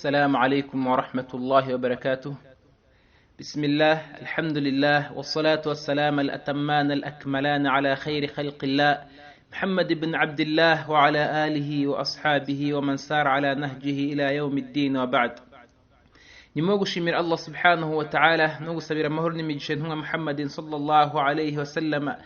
السلام عليكم ورحمة الله وبركاته. بسم الله، الحمد لله، والصلاة والسلام الأتمان الأكملان على خير خلق الله محمد بن عبد الله وعلى آله وأصحابه ومن سار على نهجه إلى يوم الدين، وبعد. Nyuma yo gushimira Allah subhanahu wa ta'ala no gusabira amahoro n'imigisha intumwa Muhammadin sallallahu alayhi wa sallama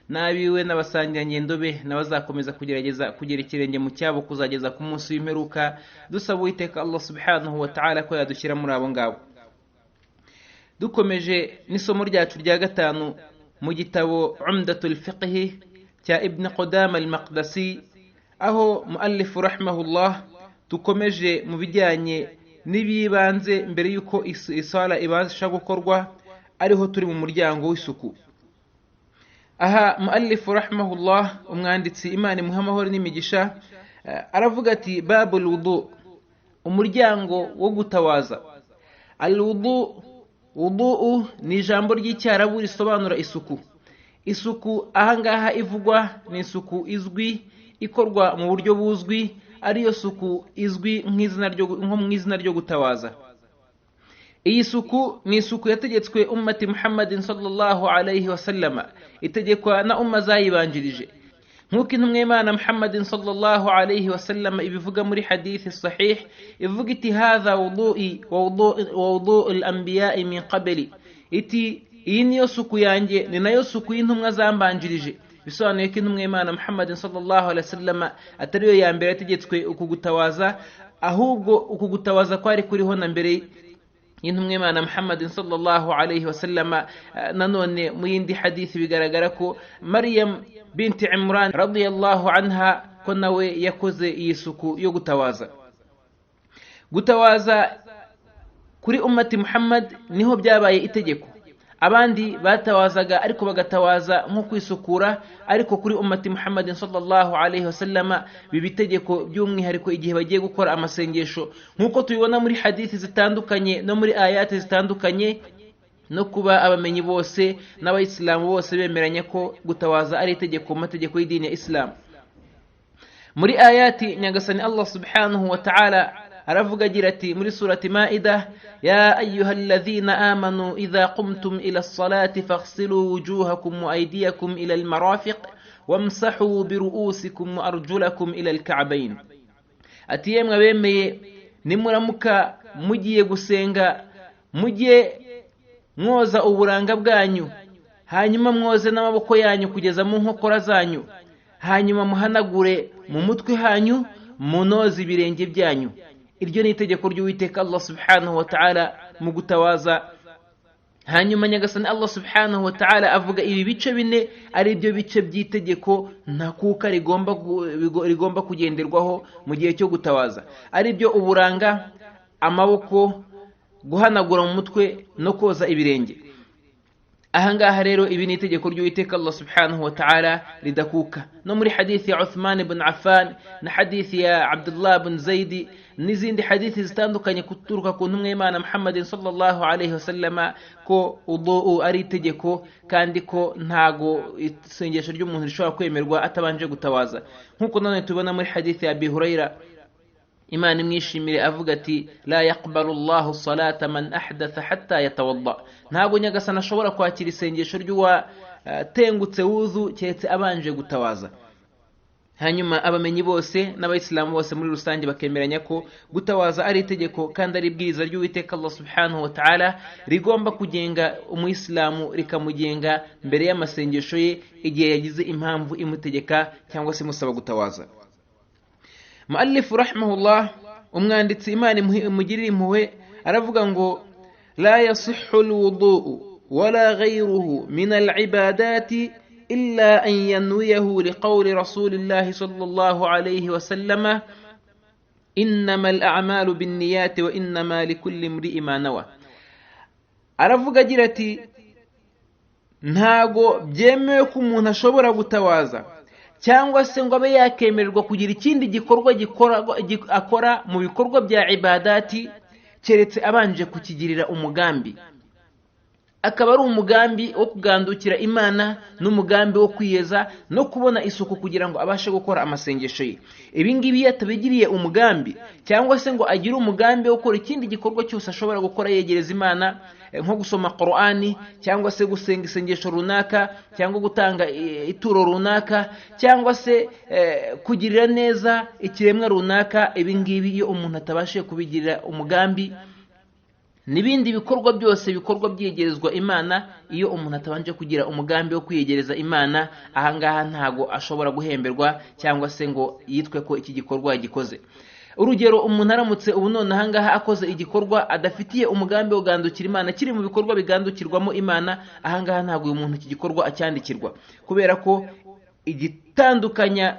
n'abiwe n'abasangirangendo be n'abazakomeza kugerageza kugera ikirenge mu cyabo kuzageza ku munsi w'imperuka, dusaba Uwiteka Allah subhanahu wa ta'ala ko yadushyira muri abo ngabo. Dukomeje n'isomo ryacu rya gatanu mu gitabo Umdatul Fiqhi cya Ibn Qudama al-Maqdisi, aho muallifu rahimahullah dukomeje mu bijyanye n'ibibanze mbere y'uko isala ibasha gukorwa, ariho turi mu muryango w'isuku. Aha muallifu rahimahullah, umwanditsi, Imana imuhe amahoro n'imigisha, aravuga ati: "Babul wudu", umuryango wo gutawaza. Al wudu, wudu ni ijambo ry'Icyarabu risobanura isuku. Isuku ahangaha ivugwa ni isuku izwi ikorwa mu buryo buzwi, ariyo suku izwi nko mu izina ryo gutawaza. Iyi suku ni isuku yategetswe ummati Muhammadin sallallahu alayhi wa sallama, itegekwa na umma zayibanjirije, nk'uko intumwa y'Imana Muhammadin sallallahu alayhi wa sallama ibivuga muri hadithi sahih, ivuga iti: "Hadha wudu'i wa wudu'u al-anbiya'i min qabli." Iti: "Iyi niyo suku yanjye, ni nayo suku y'intumwa zambanjirije." Bisobanuye ko intumwa y'Imana Muhammadin sallallahu alayhi wa sallama atari yo ya mbere yategetswe uku gutawaza, ahubwo uku gutawaza kwari kuriho na mbere y'intumwa y'Imana Muhammadin sallallahu alayhi wa sallama. Nanone mu yindi hadithi bigaragara ko Maryam binti Imran radiyallahu anha ko nawe yakoze iyi suku yo gutawaza. Gutawaza kuri ummati Muhammad niho byabaye itegeko. Abandi batawazaga ariko bagatawaza nko kwisukura, ariko kuri ummati Muhammadin sallallahu alayhi wasallama biba itegeko by'umwihariko igihe bagiye gukora amasengesho, nk'uko tubibona muri hadithi zitandukanye no muri ayati zitandukanye, no kuba abamenyi bose n'Abayisilamu bose bemeranya ko gutawaza ari itegeko mu mategeko y'idini ya Isilamu. Muri ayati, Nyagasani Allah subhanahu wa ta'ala aravuga agira ati muri surati Maida: "Ya ayuha alladhina amanu, idha qumtum ila salati faghsilu wujuhakum wa aydiyakum ila almarafiq wamsahu biru'usikum wa arjulakum ila alka'bayn." Ati: "Yemwe abemeye, nimuramuka mugiye gusenga, mujye mwoza uburanga bwanyu, hanyuma mwoze n'amaboko yanyu kugeza mu nkokora zanyu, hanyuma muhanagure mu mutwe hanyu, munoze ibirenge byanyu." Iryo ni itegeko ry'Uwiteka Allah subhanahu wa ta'ala mu gutawaza. Hanyuma Nyagasani Allah subhanahu wa ta'ala avuga ibi bice bine ari byo bice by'itegeko ntakuka rigomba kugenderwaho mu gihe cyo gutawaza, ari byo uburanga, amaboko, guhanagura mu mutwe no koza ibirenge. Ahangaha rero ibi ni itegeko ry'Uwiteka Allah subhanahu wa ta'ala ridakuka. No muri hadithi ya Uthman ibn Affan na hadithi ya Abdullah ibn Zaidi n'izindi hadithi zitandukanye kuturuka ku ntumwa y'Imana Muhammadin sallallahu alayhi wasallama, ko uduu ari itegeko kandi ko ntago isengesho ry'umuntu rishobora kwemerwa atabanje gutawaza, nk'uko none tubona muri hadithi ya Abi Huraira, Imana imwishimire, avuga ati: "La yaqbalu Allahu salata man ahdatha hatta yatawadda." Ntabwo Nyagasani ashobora kwakira isengesho ry'uwatengutse wuzu keretse abanje gutawaza. Hanyuma abamenyi bose n'Abayisilamu bose muri rusange bakemeranya ko gutawaza ari itegeko kandi ari ibwiriza ry'Uwiteka Allah subhanahu wa ta'ala rigomba kugenga Umuyisilamu, rikamugenga mbere y'amasengesho ye igihe yagize impamvu imutegeka cyangwa se imusaba gutawaza. Muallifu rahimahullah, umwanditsi, Imana imugirire impuhwe, aravuga ngo: "La yasihhu alwudu'u wala ghayruhu min alibadati illa an yanwiyahu, liqawli rasulillahi sallallahu alayhi wa sallama: innama al-a'malu binniyati wa innama likulli imri'in ma nawa." Aravuga agira ati: "Ntago byemewe ko umuntu ashobora gutawaza cyangwa se ngo abe yakemererwa kugira ikindi gikorwa akora mu bikorwa bya ibadati keretse abanje kukigirira umugambi." Akaba ari umugambi wo kugandukira Imana n'umugambi wo kwiyeza no kubona isuku kugira ngo abashe gukora amasengesho ye. Ibi ngibi iyo atabigiriye umugambi, cyangwa se ngo agire umugambi wo gukora ikindi gikorwa cyose ashobora gukora yegereza Imana, nko gusoma Qur'ani, cyangwa se gusenga isengesho runaka, cyangwa gutanga ituro runaka, cyangwa se kugirira neza ikiremwa runaka, ibi ngibi iyo umuntu atabashije kubigirira umugambi, n'ibindi bikorwa byose bikorwa byegerezwa Imana, iyo umuntu atabanje kugira umugambi wo kwiyegereza Imana, ahangaha ntago ashobora guhemberwa cyangwa se ngo yitwe ko iki gikorwa yagikoze. Urugero, umuntu aramutse ubu none ahangaha akoze igikorwa adafitiye umugambi wo kugandukira Imana, kiri mu bikorwa bigandukirwamo Imana, ahangaha ntago uyu muntu iki gikorwa acyandikirwa, kubera ko igitandukanya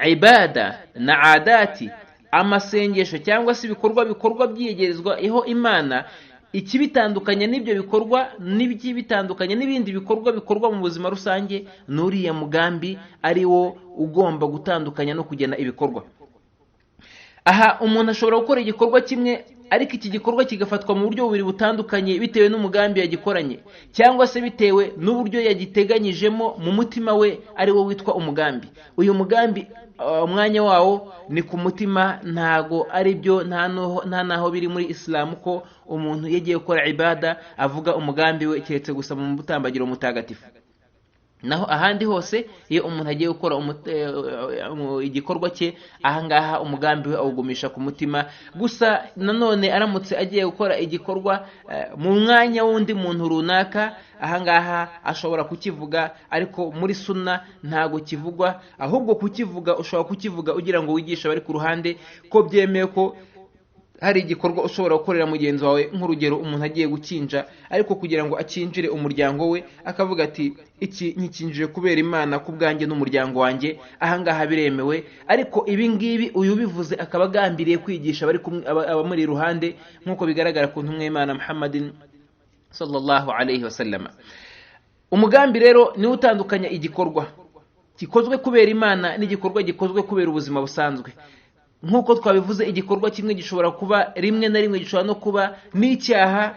ibada na adati, amasengesho cyangwa se ibikorwa bikorwa byiyegerezwa iho Imana, ikibitandukanya n'ibyo bikorwa n'ibitandukanya n'ibindi bikorwa bikorwa mu buzima rusange, n'uriya mugambi ari wo ugomba gutandukanya no kugena ibikorwa. Aha umuntu ashobora gukora igikorwa kimwe, ariko iki gikorwa kigafatwa mu buryo bubiri butandukanye bitewe n'umugambi yagikoranye, cyangwa se bitewe n'uburyo yagiteganyijemo mu mutima we, ari wo witwa umugambi. Uyu mugambi umwanya wawo ni ku mutima, ntago ari byo, nta naho biri muri Isilamu ko umuntu iyo agiye gukora ibada avuga umugambi we, keretse gusa mu mutambagiro mutagatifu. Naho ahandi hose iyo umuntu agiye gukora igikorwa cye, ahangaha umugambi we awugumisha ku mutima gusa. Nanone aramutse agiye gukora igikorwa mu mwanya w'undi muntu runaka, ahangaha ashobora kukivuga, ariko muri sunna ntago kivugwa. Ahubwo kukivuga ushobora kukivuga ugira ngo wigishe abari ku ruhande ko byemewe ko hari igikorwa ushobora gukorera mugenzi wawe. Nk'urugero, umuntu agiye gukinja, ariko kugira ngo akinjire umuryango we akavuga ati iki nkikinjije kubera Imana ku bwanjye n'umuryango wanjye, ahangaha biremewe. Ariko ibi ngibi uyu ubivuze akaba agambiriye kwigisha abamuri iruhande, nk'uko bigaragara ku ntumwa y'Imana Muhammadin sallallahu alayhi wa sallam. Umugambi rero niwo utandukanya igikorwa gikozwe kubera Imana n'igikorwa gikozwe kubera ubuzima busanzwe. Nk'uko twabivuze, igikorwa kimwe gishobora kuba rimwe na rimwe gishobora no kuba n'icyaha,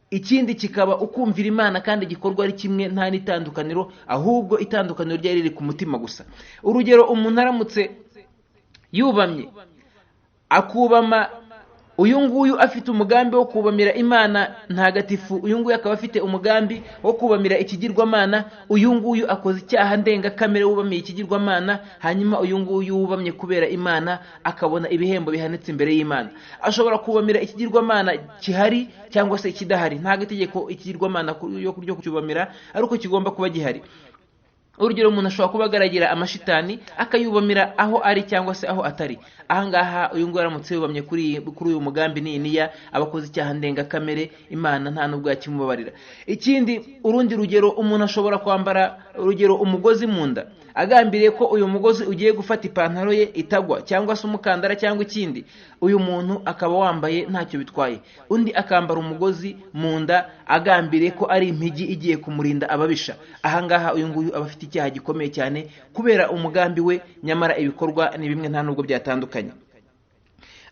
ikindi kikaba ukumvira Imana, kandi igikorwa ari kimwe, nta n'itandukaniro, ahubwo itandukaniro ryari riri ku mutima gusa. Urugero, umuntu aramutse yubamye, akubama, uyu nguyu afite umugambi wo kubamira Imana ntagatifu, uyu nguyu akaba afite umugambi wo kubamira ikigirwamana, uyu nguyu akoze icyaha ndengakamere wubamiye ikigirwamana, hanyuma uyu nguyu wubamye kubera Imana akabona ibihembo bihanitse imbere y'Imana. Ashobora kubamira ikigirwamana gihari cyangwa se ikidahari, ntabwo itegeko ikigirwamana yo kucyubamira ariko kigomba kuba gihari. Urugero, umuntu ashobora kuba agaragira amashitani akayubamira aho ari cyangwa se aho atari. Ahangaha uyu nguyu aramutse yubamye kuri uyu mugambi niniya, aba akoze icyaha ndengakamere, Imana nta nubwo yakimubabarira. Ikindi, urundi rugero, umuntu ashobora kwambara urugero umugozi mu nda, agambiriye ko uyu mugozi ugiye gufata ipantaro ye itagwa, cyangwa se umukandara cyangwa ikindi, uyu muntu akaba wambaye ntacyo bitwaye. Undi akambara umugozi mu nda agambiriye ko ari impigi igiye kumurinda ababisha, ahangaha uyu nguyu aba afite icyaha gikomeye cyane kubera umugambi we, nyamara ibikorwa ni bimwe, nta nubwo byatandukanye.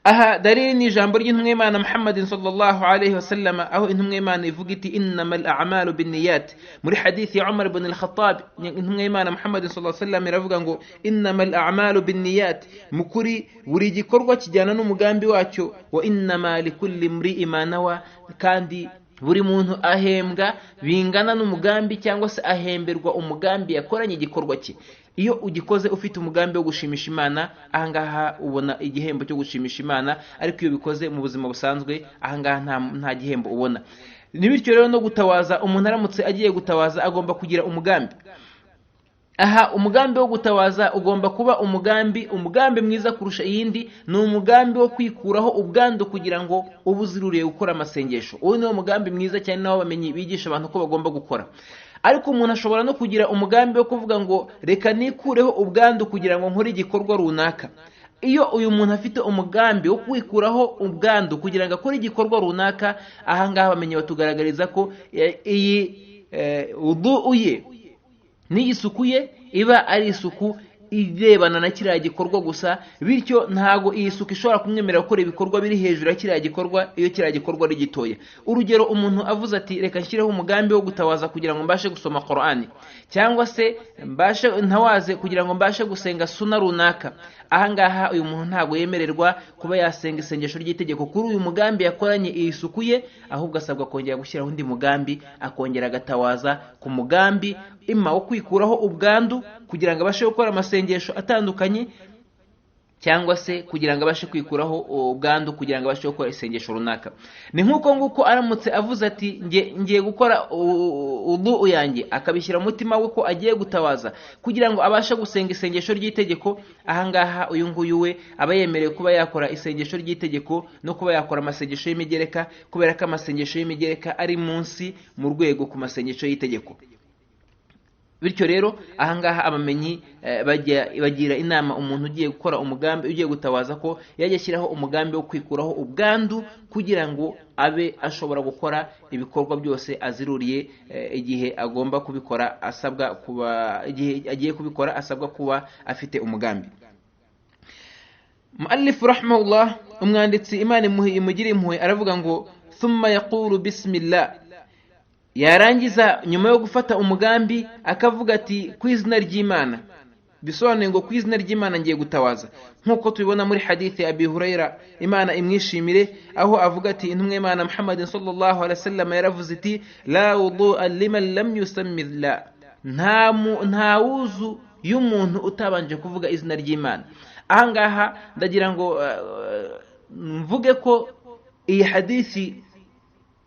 Aha dalili ni ijambo ry'intumwa y'Imana Muhammadin sallallahu alayhi wa sallam, aho intumwa y'Imana ivuga iti innamal a'malu binniyat. Muri hadithi ya Umar ibn al-Khattab, intumwa y'Imana Muhammadin sallallahu alayhi wa sallam iravuga ngo innamal a'malu binniyat, mukuri buri gikorwa kijyana n'umugambi wacyo, wa innama likulli imri'in ma nawa, kandi buri muntu ahembwa bingana n'umugambi cyangwa se ahemberwa umugambi yakoranye igikorwa cye. Iyo ugikoze ufite umugambi wo gushimisha Imana, ahangaha ubona igihembo cyo gushimisha Imana, ariko iyo ubikoze mu buzima busanzwe, ahangaha nta gihembo ubona. Ni bityo rero no gutawaza, umuntu aramutse agiye gutawaza agomba kugira umugambi. Aha umugambi wo gutawaza ugomba kuba umugambi mwiza kurusha iyindi ni umugambi wo kwikuraho ubwandu kugira ngo ube uziruriye gukora amasengesho. Uwo niwo mugambi mwiza cyane, nawo bamenyi bigisha abantu ko bagomba gukora. Ariko umuntu ashobora no kugira umugambi wo kuvuga ngo reka nikureho ubwandu kugira ngo nkore igikorwa runaka. Iyo uyu muntu afite umugambi wo kwikuraho ubwandu kugira ngo akore igikorwa runaka, ahangaha bamenye batugaragariza ko iyi wudu ye n'iyi suku ye iba ari isuku irebana na kiriya gikorwa gusa, bityo ntago iyi suku ishobora kumwemerera gukora ibikorwa biri hejuru ya kiriya gikorwa iyo kiriya gikorwa ari gitoya. Urugero, umuntu avuze ati reka nshyireho umugambi wo gutawaza kugira ngo mbashe gusoma Qur'ani, cyangwa se mbashe ntawaze kugira ngo mbashe gusenga suna runaka, ahangaha uyu muntu ntago yemererwa kuba yasenga isengesho ry'itegeko kuri uyu mugambi yakoranye iyi suku ye, ahubwo asabwa kongera gushyiraho undi mugambi, akongera agatawaza ku mugambi ima wo kwikuraho ubwandu kugira ngo abashe gukora amasengesho atandukanye, cyangwa se kugira ngo abashe kwikuraho ubwandu kugira ngo abashe gukora isengesho runaka. Ni nk'uko nguko aramutse avuze ati ngiye gukora udu yanjye, akabishyira mu mutima we ko agiye gutawaza kugira ngo abashe gusenga isengesho ry'itegeko, ahangaha uyu nguyu we aba yemerewe kuba yakora isengesho ry'itegeko no kuba yakora amasengesho y'imigereka, kubera ko amasengesho y'imigereka ari munsi mu rwego ku masengesho y'itegeko. Bityo rero ahangaha abamenyi bagira inama umuntu ugiye gukora umugambi, ugiye gutawaza, ko yajya ashyiraho umugambi wo kwikuraho ubwandu kugira ngo abe ashobora gukora ibikorwa byose aziruriye igihe agomba kubikora, asabwa kuba igihe agiye kubikora asabwa kuba afite umugambi. Muallif rahimahullah, umwanditsi Imana imugire impuhwe, aravuga ngo thumma yaqulu bismillah, yarangiza nyuma yo gufata umugambi akavuga ati ku izina ry'Imana, bisobanuye ngo ku izina ry'Imana ngiye gutawaza, nk'uko tubibona muri hadithi ya Abi Huraira, Imana imwishimire, aho avuga ati intumwa y'Imana Muhammad sallallahu alaihi wasallam yaravuze iti la wudu'a liman lam yusammi la, nta wuzu y'umuntu utabanje kuvuga izina ry'Imana. Ahangaha ndagira ngo mvuge ko iyi hadithi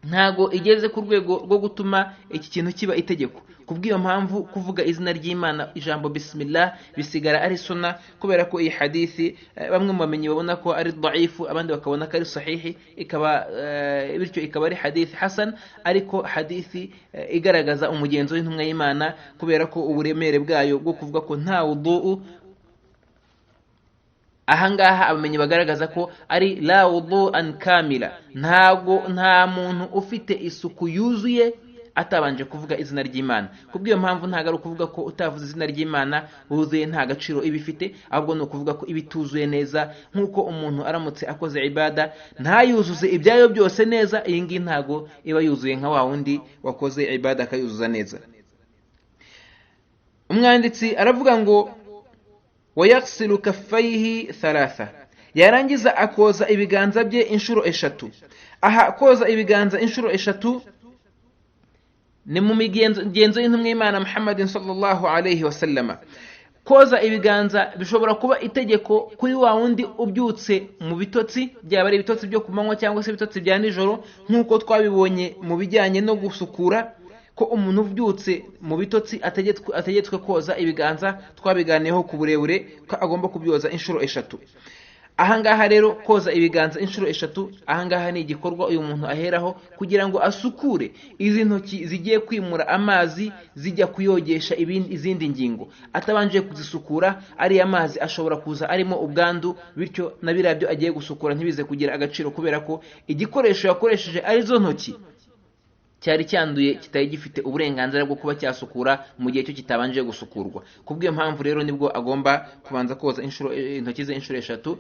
ntago igeze ku rwego rwo gutuma iki kintu kiba itegeko. Kubw'iyo mpamvu kuvuga izina ry'Imana, ijambo bismillah, bisigara ari sunna, kubera ko iyi hadithi bamwe mu bamenyi babona ko ari dhaifu, abandi bakabona ko ari sahihi, ikaba bityo ikaba ari hadithi hasan, ariko hadithi igaragaza umugenzo w'intumwa y'Imana, kubera ko uburemere bwayo bwo kuvuga ko nta wudu, ahangaha abamenyi bagaragaza ko ari la wudu'an kamila, ntago nta muntu ufite isuku yuzuye atabanje kuvuga izina ry'Imana. Kubw'iyo mpamvu ntago ari ukuvuga ko utavuze izina ry'Imana wuzuye nta gaciro iba ifite, ahubwo ni ukuvuga ko iba ituzuye neza, nk'uko umuntu aramutse akoze ibada ntayuzuze ibyayo byose neza, iyi ngiyi ntago iba yuzuye nka wa wundi wakoze ibada akayuzuza neza. Umwanditsi aravuga ngo wayaghsilu kaffayhi thalatha, yarangiza akoza ibiganza bye inshuro eshatu. Aha koza ibiganza inshuro eshatu ni mu migenzo y'intumwa y'Imana Muhammad sallallahu alayhi wasallama. Koza ibiganza bishobora kuba itegeko kuri wa wundi ubyutse mu bitotsi, byaba ari ibitotsi byo ku manywa cyangwa se ibitotsi bya nijoro, nk'uko twabibonye mu bijyanye no gusukura, ko umuntu ubyutse mu bitotsi ategetswe koza ibiganza, twabiganiyeho ku burebure ko agomba kubyoza inshuro eshatu. Ahangaha rero koza ibiganza inshuro eshatu, ahangaha ni igikorwa uyu muntu aheraho kugira ngo asukure izi ntoki zigiye kwimura amazi zijya kuyogesha izindi ngingo. Atabanje kuzisukura, ariya mazi ashobora kuza arimo ubwandu, bityo na biriya byo agiye gusukura ntibize kugira agaciro, kubera ko igikoresho yakoresheje arizo ntoki cyari cyanduye, kitari gifite uburenganzira bwo kuba cyasukura mu gihe cyo kitabanje gusukurwa. Kubw'iyo mpamvu rero nibwo agomba kubanza koza intoki ze inshuro eshatu,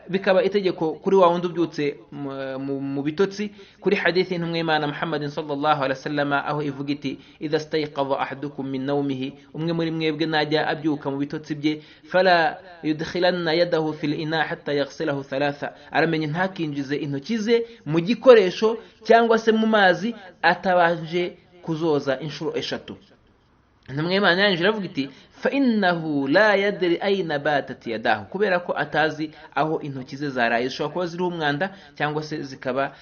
bikaba itegeko kuri wa wundi ubyutse mu bitotsi. Kuri hadithi y'intumwa y'Imana Muhammad sallallahu alaihi wasallam, aho ivuga iti idha stayqadha ahadukum min nawmihi, umwe muri mwebwe najya abyuka mu bitotsi bye, fala yudkhilanna yadahu fil ina hatta yaghsilahu thalatha, aramenye ntakinjize intoki ze mu gikoresho cyangwa se mu mazi atabanje kuzoza inshuro eshatu. Intumwa y'Imana yarangije iravuga iti fa innahu la yadri ayna batat yadahu, kubera ko atazi aho intoki ze zaraye, zishobora kuba ziriho umwanda cyangwa se zikaba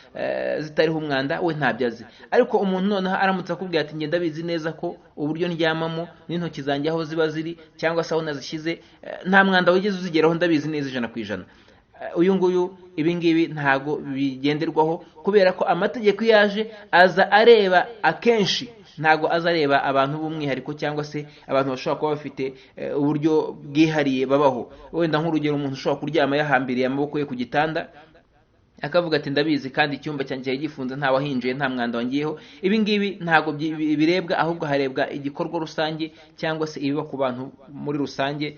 zitariho umwanda, we ntabyo azi. Ariko umuntu noneho aramutse akubwira ati njye ndabizi neza ko uburyo ndyamamo n'intoki zanjye aho ziba ziri cyangwa se aho nazishyize nta mwanda wigeze uzigeraho, ndabizi neza 100%. Uyu nguyu ibi ngibi ntago bigenderwaho, kubera ko amategeko yaje aza areba akenshi, ntago aza areba abantu b'umwihariko cyangwa se abantu bashobora kuba bafite uburyo bwihariye babaho. Wenda nk'urugero, umuntu ushobora kuryama yahambiriye amaboko ye ku gitanda, akavuga ati ndabizi kandi icyumba cyanjye cyari gifunze, nta wahinjiye, nta mwanda wangiyeho. Ibi ngibi ntabwo birebwa, ahubwo harebwa igikorwa rusange cyangwa se ibiba ku bantu muri rusange.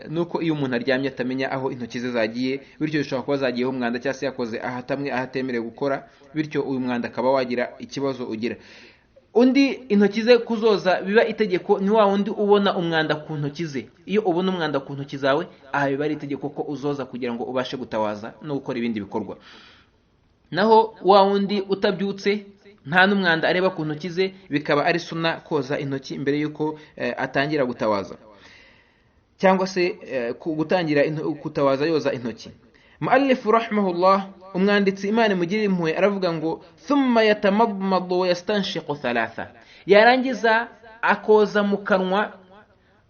Nuko iyo umuntu aryamye atamenya aho intoki ze zagiye, bityo zishobora kuba zagiyeho umwanda cyangwa se yakoze ahatamwe ahatemerewe gukora, bityo uyu mwanda akaba wagira ikibazo ugira. Undi intoki ze kuzoza biba itegeko ni wa wundi ubona umwanda ku ntoki ze. Iyo ubona umwanda ku ntoki zawe, aha biba ari itegeko ko uzoza kugira ngo ubashe gutawaza no gukora ibindi bikorwa. Naho wa wundi utabyutse nta n'umwanda areba ku ntoki ze, bikaba ari suna koza intoki mbere y'uko atangira gutawaza cyangwa se gutangira gutawaza yoza intoki. Muallifu rahimahullah, umwanditsi Imana imugirire impuhwe, aravuga ngo thumma yatamadmadu wa yastanshiqu thalatha, yarangiza akoza mu kanwa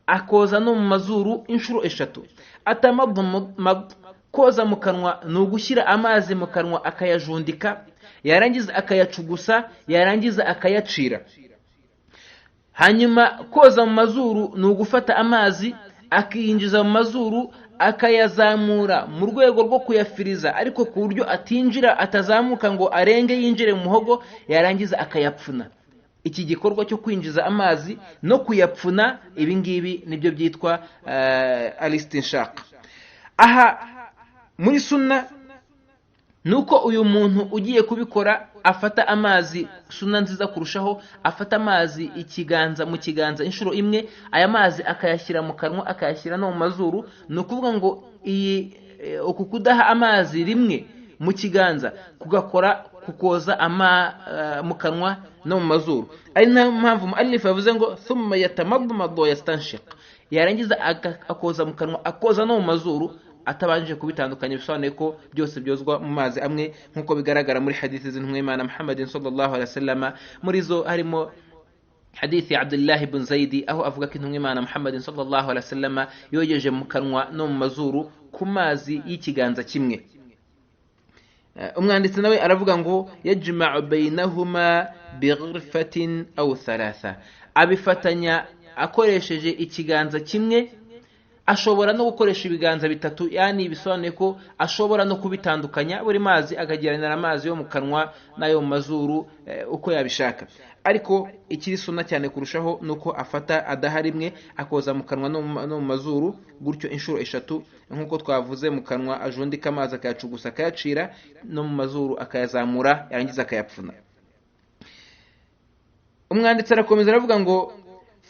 akoza no mu mazuru inshuro 3. Atamadmad, koza mu kanwa ni ugushyira amazi mu kanwa akayajundika, yarangiza akayacugusa, yarangiza akayacira. Hanyuma koza mu mazuru ni ugufata amazi akiyinjiza mu mazuru akayazamura mu rwego rwo kuyafiriza, ariko ku buryo atinjira, atazamuka ngo arenge yinjire mu muhogo, yarangiza akayapfuna. Iki gikorwa cyo kwinjiza amazi no kuyapfuna, ibi ngibi nibyo byitwa alistinshaq. Aha muri sunna nuko uyu muntu ugiye kubikora afata amazi, sunna nziza kurushaho, afata amazi ikiganza mu kiganza inshuro imwe, aya mazi akayashyira mu kanwa akayashyira no mu mazuru. Ni ukuvuga ngo iyi uku kudaha amazi rimwe mu kiganza kugakora kukoza mu kanwa no mu mazuru. Ari nayo mpamvu muallif yavuze ngo thumma yatamadmadu wa yastanshiq, yarangiza akoza mu kanwa akoza no mu mazuru atabanje kubitandukanya, bisobanuye ko byose byozwa mu mazi amwe, nk'uko bigaragara muri hadithi z'intumwa y'Imana Muhammadin sallallahu alaihi wasallam. Muri zo harimo hadithi ya Abdullah ibn Zaidi, aho avuga ko intumwa y'Imana Muhammadin sallallahu alaihi wasallam yogeje mu kanwa no mu mazuru ku mazi y'ikiganza kimwe. Umwanditsi nawe aravuga ngo yajma'u bainahuma bighirfatin aw thalatha, abifatanya akoresheje ikiganza kimwe, ashobora no gukoresha ibiganza bitatu, yani bisobanuye ko ashobora no kubitandukanya, buri mazi akagiranira amazi yo mu kanwa n'ayo mu mazuru uko yabishaka. Ariko ikiri sunna cyane kurushaho nuko afata adaha rimwe akoza mu kanwa no mu mazuru gutyo inshuro 3, nkuko twavuze mu kanwa ajundika amazi akayacugusa akayacira, no mu mazuru akayazamura yarangiza akayapfuna. Umwanditsi arakomeza aravuga ngo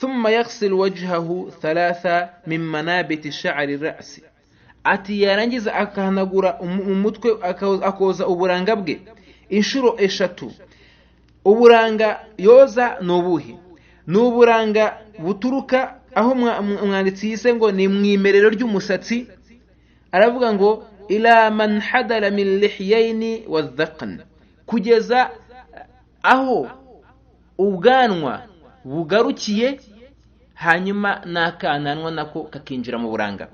thumma yaghsil wajhahu thalatha min manabiti sha'ri ra'si, ati yarangiza akahanagura umutwe akoza uburanga bwe inshuro 3. Uburanga yoza ni ubuhe? Ni uburanga buturuka aho umwanditsi yise ngo ni mwimerero ry'umusatsi. Aravuga ngo ila man hadala min lihyaini wadhaqn, kugeza aho ubwanwa bugarukiye, hanyuma n'akananwa nako kakinjira mu buranga.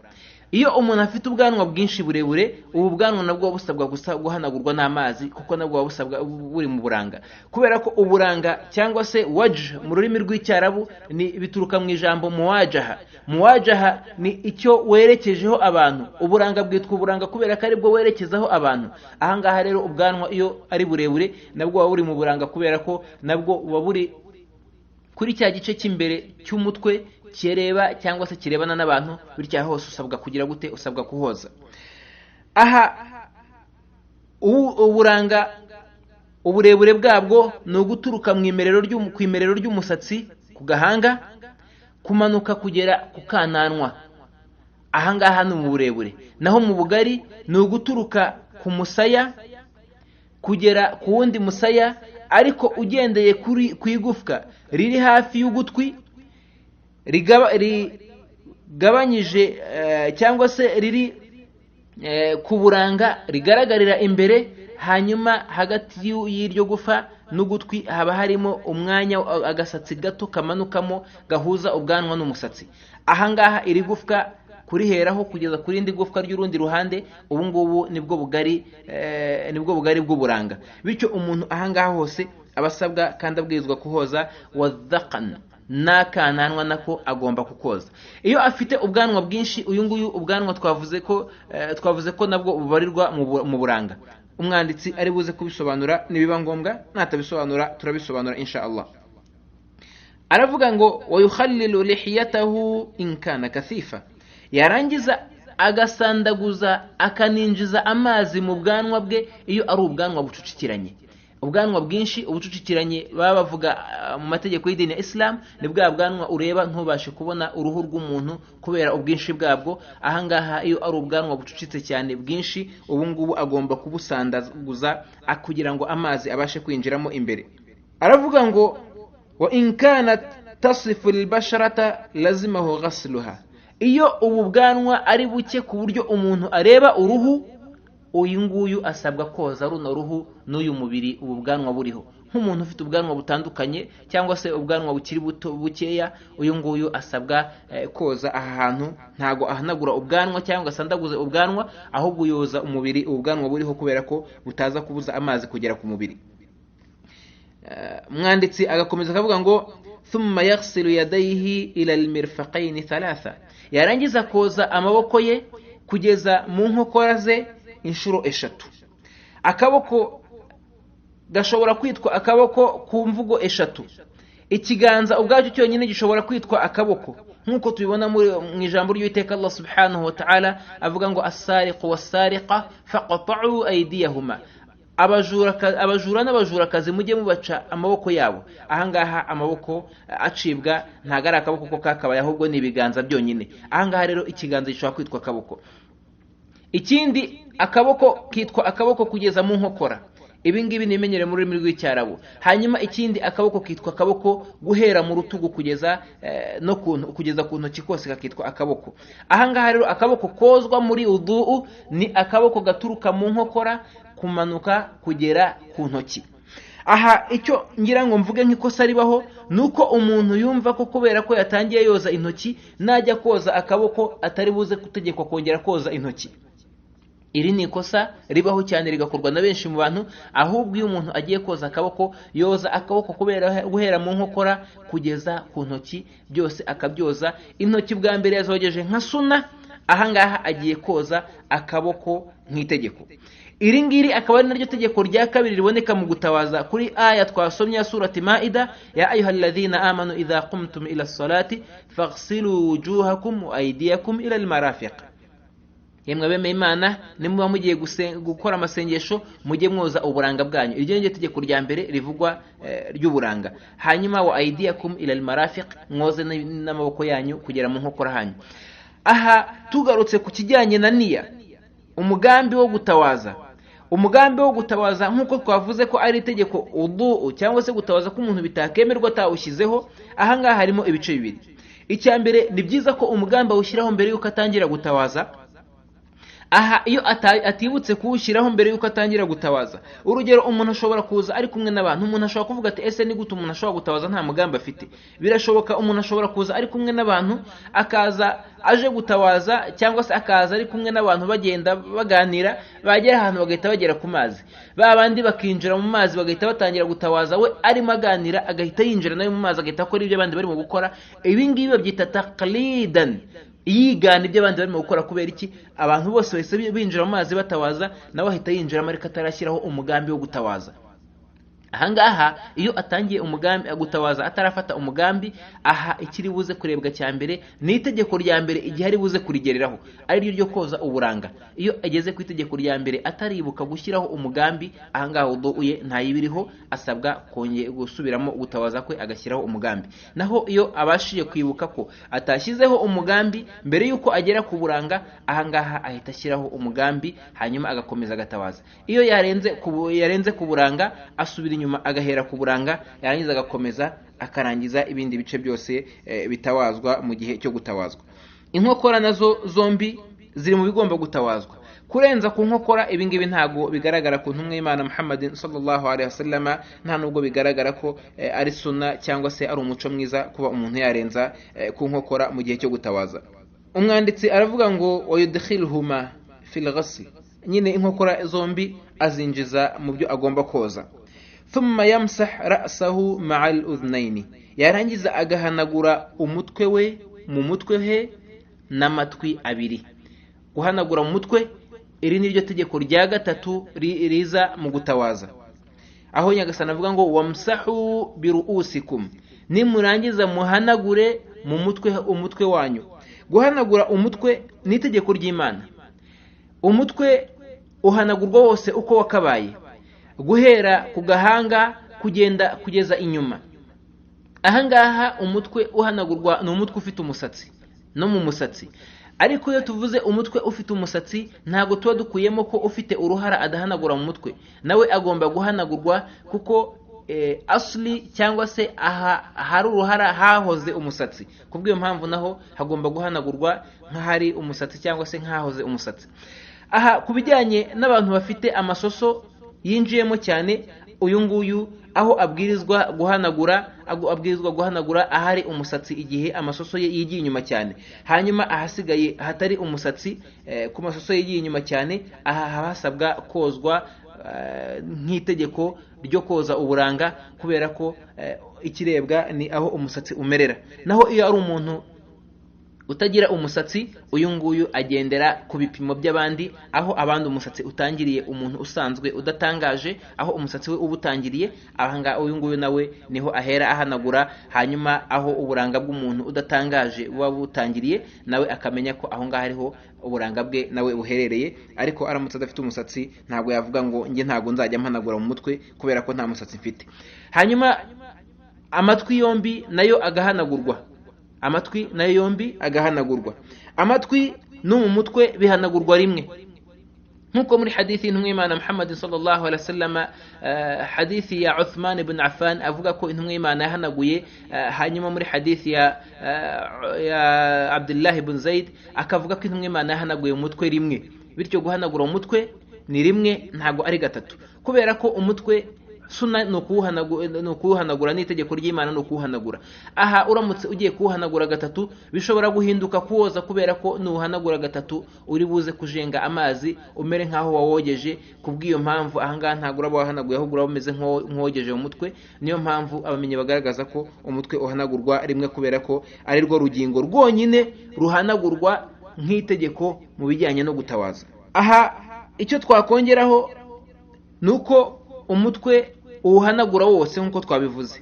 Iyo umuntu afite ubwanwa bwinshi burebure, ubu bwanwa nabwo busabwa gusa guhanagurwa n'amazi, kuko nabwo busabwa buri mu buranga, kubera ko uburanga cyangwa se wajh mu rurimi rw'icyarabu ni bituruka mu ijambo muwajaha. Muwajaha ni icyo werekejeho abantu. Uburanga bwitwa uburanga kubera ko aribwo werekezaho abantu. Aha ngaha rero ubwanwa iyo ari burebure nabwo buba buri mu buranga, kubera ko nabwo buba buri kuri cya gice cy'imbere cy'umutwe kireba cyangwa se kirebana n'abantu, bityo hose usabwa kugira gute? Usabwa kuhoza. Aha uburanga uburebure bwabwo ni uguturuka mu imerero ry'umusatsi ku gahanga kumanuka kugera ku kananwa. Aha ngaha ni mu burebure. Naho mu bugari ni uguturuka ku musaya kugera ku wundi musaya, ariko ugendeye kuri ku igufwa riri hafi y'ugutwi rigabanyije cyangwa se riri ku buranga rigaragarira imbere, hanyuma hagati y'iryo gufa n'ugutwi haba harimo umwanya, agasatsi gato kamanukamo gahuza ubwanwa n'umusatsi. Aha ngaha iri gufwa kuriheraho kugeza ku rindi gufwa ry'urundi ruhande, ubu ngubu nibwo bugari, nibwo bugari bw'uburanga. Bityo umuntu aha ngaha hose abasabwa kandi abwirizwa kuhoza wadhaqan, n'akananwa nako agomba kukoza. Iyo afite ubwanwa bwinshi, uyu nguyu ubwanwa twavuze ko nabwo bubarirwa mu buranga. Umwanditsi ari buze kubisobanura nibiba ngombwa, natabisobanura turabisobanura insha Allah. Aravuga ngo wayukhallilu lihiyatahu in kana kathifa, yarangiza agasandaguza akaninjiza amazi mu bwanwa bwe iyo ari ubwanwa bucucikiranye, ubwanwa bwinshi ubucucikiranye. Baba bavuga mu mategeko y'idini ya Isilamu ni bwa bwanwa ureba ntubashe kubona uruhu rw'umuntu kubera ubwinshi bwabwo. Ahangaha iyo ari ubwanwa bucucitse cyane bwinshi, ubu ngubu agomba kubusandaguza kugira ngo amazi abashe kwinjiramo imbere. Aravuga ngo wa in kanat tasifu albasharata lazimahu ghasluha, iyo ubu bwanwa ari buke ku buryo umuntu areba uruhu, uyu nguyu asabwa koza runo ruhu n'uyu mubiri ubu bwanwa buriho. Nk'umuntu ufite ubwanwa butandukanye cyangwa se ubwanwa bukiri buto bukeya, uyu nguyu asabwa koza aha hantu. Ntago ahanagura ubwanwa cyangwa asandaguze ubwanwa, ahubwo yoza umubiri ubu bwanwa buriho, kubera ko butaza kubuza amazi kugera ku mubiri. Umwanditsi agakomeza akavuga ngo thumma yaghsilu yadayhi ila almirfaqaini thalatha, yarangiza koza amaboko ye kugeza mu nkokora ze inshuro eshatu. Akaboko gashobora kwitwa akaboko ku mvugo eshatu. Ikiganza ubwacyo cyonyine gishobora kwitwa akaboko, nk'uko tubibona mu ijambo ry'Uwiteka Allah subhanahu wa ta'ala avuga ngo assariqu wassariqa faqta'u aydiyahuma, abajura n'abajurakazi mujye mubaca amaboko yabo. Ahangaha amaboko acibwa ntabwo ari akaboko ko kakabaye, ahubwo ni ibiganza byonyine. Ahangaha rero ikiganza gishobora kwitwa akaboko. Ikindi, akaboko kitwa akaboko kugeza mu nkokora. Ibi ngibi ni ibimenyere mu rurimi rw'Icyarabu. Hanyuma ikindi, akaboko kitwa akaboko guhera mu rutugu kugeza no kugeza ku ntoki, kose kakitwa akaboko. Ahangaha rero akaboko kozwa muri uduu ni akaboko gaturuka mu nkokora kumanuka kugera ku ntoki. Aha icyo ngira ngo mvuge nk'ikosa ribaho ni uko umuntu yumva ko kubera ko yatangiye yoza intoki, najya koza akaboko atari buze gutegekwa kongera koza intoki. Iri ni ikosa ribaho cyane, rigakorwa na benshi mu bantu. Ahubwo iyo umuntu agiye koza akaboko, yoza akaboko kubera guhera mu nkokora kugeza ku ntoki, byose akabyoza. Intoki bwa mbere yazogeje nka suna, ahangaha agiye koza akaboko nk'itegeko. Iri ngiri akaba ari naryo tegeko rya kabiri riboneka mu gutawaza kuri aya twasomye ya surati Maida: ya ayuha alladhina amanu idha qumtum ila salati faghsilu wujuhakum wa aydiyakum ila almarafiq, yemwe abemeye Imana, nimuba mugiye gukora amasengesho mujye mwoza uburanga bwanyu. Iryo ni ryo tegeko rya mbere rivugwa ry'uburanga. Hanyuma wa aydiyakum ila almarafiq, mwoze n'amaboko yanyu kugera mu nkokora hanyu. Aha tugarutse ku kijyanye na niya, umugambi wo gutawaza. Umugambi wo gutawaza, nk'uko twavuze ko ari itegeko uduu cyangwa se gutawaza ko umuntu bitakemerwa atawushyizeho, ahangaha harimo ibice bibiri. Icya mbere, ni byiza ko umugambi awushyiraho mbere y'uko atangira gutawaza. Aha iyo atibutse kuwushyiraho mbere y'uko atangira gutawaza, urugero umuntu ashobora kuza ari kumwe n'abantu. Umuntu ashobora kuvuga ati: "Ese ni gute umuntu ashobora gutawaza nta mugambi afite?" Birashoboka, umuntu ashobora kuza ari kumwe n'abantu, akaza aje gutawaza, cyangwa se akaza ari kumwe n'abantu bagenda baganira, bagera ahantu bagahita bagera ku mazi, ba bandi bakinjira mu mazi bagahita batangira gutawaza, we arimo aganira agahita yinjira nawe mu mazi, agahita akora ibyo abandi barimo gukora. Ibi ngibi babyita taqlidan, yigana ibyo abandi barimo gukora. Kubera iki? Abantu bose bahise binjira mu mazi batawaza, nawe ahita yinjiramo ariko atarashyiraho umugambi wo gutawaza. Ahangaha iyo atangiye umugambi gutawaza atarafata umugambi, aha ikiri buze kurebwa cya mbere ni itegeko rya mbere igihe ari buze kurigereraho, ari ryo ryo koza uburanga. Iyo ageze ku itegeko rya mbere ataribuka gushyiraho umugambi, ahangaha uduye ntayibiriho, asabwa kongera gusubiramo gutawaza kwe agashyiraho umugambi. Naho iyo abashije kwibuka ko atashyizeho umugambi mbere y'uko agera ku buranga, ahangaha ahita ashyiraho umugambi, hanyuma agakomeza agatawaza. Iyo yarenze ku buranga, asubira inyuma agahera ku buranga, yarangiza agakomeza akarangiza ibindi bice byose bitawazwa mu gihe cyo gutawazwa. Inkokora nazo zombi ziri mu bigomba gutawazwa. Kurenza ku nkokora, ibi ngibi ntabwo bigaragara ku ntumwa y'Imana Muhammad sallallahu alaihi wasallama, nta nubwo bigaragara ko ari suna cyangwa se ari umuco mwiza kuba umuntu yarenza ku nkokora mu gihe cyo gutawaza. Umwanditsi aravuga ngo wayudkhilhuma fil ghasl, nyine inkokora zombi azinjiza mu byo agomba koza. Thumma yamsah ra'sahu ma'a al-udhnaini, yarangiza agahanagura umutwe we, mu mutwe he n'amatwi abiri. Guhanagura mu mutwe Iri ni ryo tegeko rya gatatu riza mu gutawaza, aho Nyagasani avuga ngo wamsahu biruusikum, nimurangiza muhanagure mu mutwe umutwe wanyu. Guhanagura umutwe ni itegeko ry'Imana. Umutwe uhanagurwa wose uko wakabaye, guhera ku gahanga kugenda kugeza inyuma. Ahangaha umutwe uhanagurwa ni umutwe ufite umusatsi no mu musatsi. Ariko iyo tuvuze umutwe ufite umusatsi, ntabwo tuba dukuyemo ko ufite uruhara adahanagura mu mutwe, nawe agomba guhanagurwa, kuko asli cyangwa se aha hari uruhara hahoze umusatsi. Kubw'iyo mpamvu naho hagomba guhanagurwa nk'ahari umusatsi cyangwa se nk'ahoze umusatsi. Aha ku bijyanye n'abantu bafite amasoso yinjiyemo cyane, uyu nguyu aho abwirizwa guhanagura, abwirizwa guhanagura ahari umusatsi igihe amasoso ye yigiye inyuma cyane. Hanyuma ahasigaye hatari umusatsi ku masoso yigiye inyuma cyane, aha haba hasabwa kozwa nk'itegeko ryo koza uburanga, kubera ko ikirebwa ni aho umusatsi umerera. Naho iyo ari umuntu utagira umusatsi, uyu nguyu agendera ku bipimo by'abandi, aho abandi umusatsi utangiriye, umuntu usanzwe udatangaje aho umusatsi we uba utangiriye, ahangaha uyu nguyu nawe niho ahera ahanagura. Hanyuma aho uburanga bw'umuntu udatangaje buba butangiriye, nawe akamenya ko aho ngaho ariho uburanga bwe nawe buherereye. Ariko aramutse adafite umusatsi, ntabwo yavuga ngo njye ntabwo nzajya mpanagura mu mutwe kubera ko nta musatsi mfite. Hanyuma amatwi yombi nayo agahanagurwa, amatwi nayo yombi agahanagurwa. Amatwi no mu mutwe bihanagurwa rimwe, nk'uko muri hadithi y'intumwa y'Imana Muhammad sallallahu alaihi wasallam, hadithi ya Uthman ibn Affan avuga ko intumwa y'Imana yahanaguye. Hanyuma muri hadithi ya Abdullah ibn Zaid akavuga ko intumwa y'Imana yahanaguye umutwe rimwe. Bityo guhanagura umutwe ni rimwe, ntabwo ari gatatu, kubera ko umutwe suna ni ukuwuhanagura, n'itegeko ry'Imana ni ukuwuhanagura. Aha uramutse ugiye kuwuhanagura gatatu bishobora guhinduka kuwoza, kubera ko nuwuhanagura gatatu uri buze kujenga amazi umere nk'aho wawogeje. Kubw'iyo mpamvu ahangaha ntabwo uraba wahanaguye, ahubwo uraba umeze nk'uwogeje mu mutwe. Niyo mpamvu abamenyi bagaragaza ko umutwe uhanagurwa rimwe, kubera ko ari rwo rugingo rwonyine ruhanagurwa nk'itegeko mu bijyanye no gutawaza. Aha icyo twakongeraho ni uko umutwe uwuhanagura wose nk'uko twabivuze,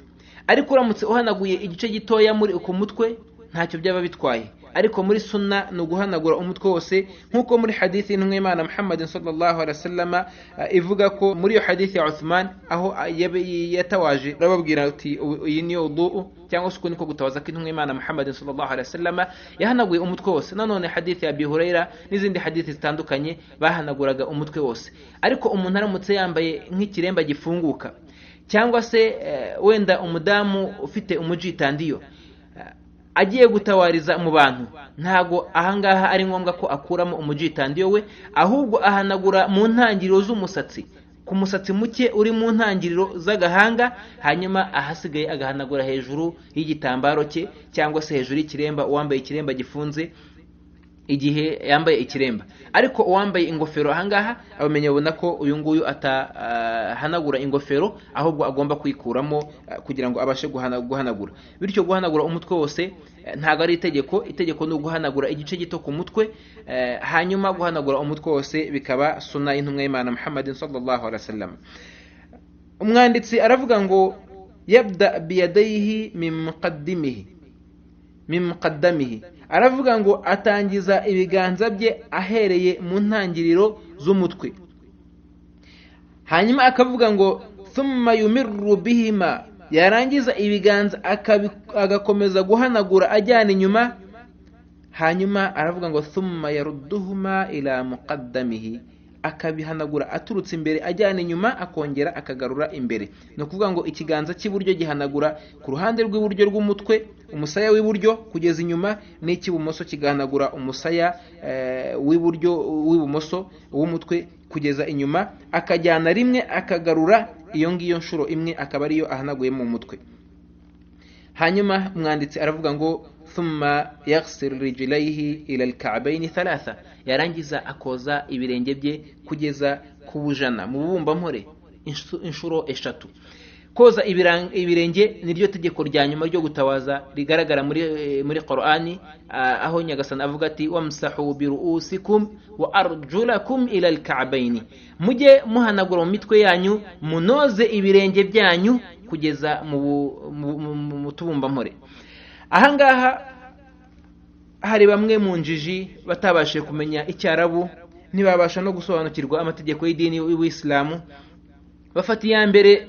ariko uramutse uhanaguye igice gitoya muri ku mutwe ntacyo byaba bitwaye. Ariko muri sunna ni uguhanagura umutwe wose, nk'uko muri hadithi y'intumwa y'Imana Muhammad sallallahu alaihi wasallam ivuga ko muri iyo hadithi ya Uthman aho yatawaje arababwira ati iyi niyo wudu, cyangwa se uko niko gutawaza kw'intumwa y'Imana Muhammad sallallahu alaihi wasallam, yahanaguye umutwe wose. Nanone hadithi ya Abi Huraira n'izindi hadithi zitandukanye bahanaguraga umutwe wose. Ariko umuntu aramutse yambaye nk'ikiremba gifunguka, cyangwa se wenda umudamu ufite umujitandiyo agiye gutawariza mu bantu, ntago ahangaha ari ngombwa ko akuramo umujitandiyo we, ahubwo ahanagura mu ntangiriro z'umusatsi, ku musatsi muke uri mu ntangiriro z'agahanga, hanyuma ahasigaye agahanagura hejuru y'igitambaro cye cyangwa se hejuru y'ikiremba, uwambaye ikiremba gifunze igihe yambaye ikiremba. Ariko uwambaye ingofero ahangaha abamenye babona ko uyu nguyu atahanagura ingofero, ahubwo agomba kuyikuramo kugira ngo abashe guhanagura. Bityo guhanagura umutwe wose ntabwo ari itegeko, itegeko ni uguhanagura igice gito ku mutwe. Hanyuma guhanagura umutwe wose bikaba sunna y'intumwa y'Imana Muhammad sallallahu alaihi wasallam. Umwanditsi aravuga ngo yabda biyadayhi min muqaddimihi min muqaddamihi, aravuga ngo atangiza ibiganza bye ahereye mu ntangiriro z'umutwe. Hanyuma akavuga ngo thumma yumirru bihima, yarangiza ibiganza agakomeza guhanagura ajyana inyuma. Hanyuma aravuga ngo thumma yarudduhuma ila muqaddamihi, akabihanagura aturutse imbere ajyana inyuma, akongera akagarura imbere. Ni ukuvuga ngo ikiganza cy'iburyo gihanagura ku ruhande rw'iburyo rw'umutwe, umusaya w'iburyo kugeza inyuma, n'icy'ibumoso kigahanagura umusaya w'iburyo w'ibumoso w'umutwe kugeza inyuma, akajyana rimwe akagarura iyo ngiyo nshuro imwe, akaba ariyo ahanaguye mu mutwe. Hanyuma umwanditsi aravuga ngo thumma yaghsil rijlaihi ila alka'bayn thalatha, yarangiza akoza ibirenge bye kugeza ku bujana mu bubumbampore inshuro eshatu. Koza ibirenge niryo tegeko rya nyuma ryo gutawaza rigaragara muri Qur'ani, aho Nyagasani avuga ati wamsahu biruusikum wa arjulakum ila alka'bayn, mujye muhanagura mu mitwe yanyu munoze ibirenge byanyu kugeza mu tubumbampore. Ahangaha hari bamwe mu njiji batabashije kumenya icyarabu, ntibabasha no gusobanukirwa amategeko y'idini y'Ubuislamu, bafata iya mbere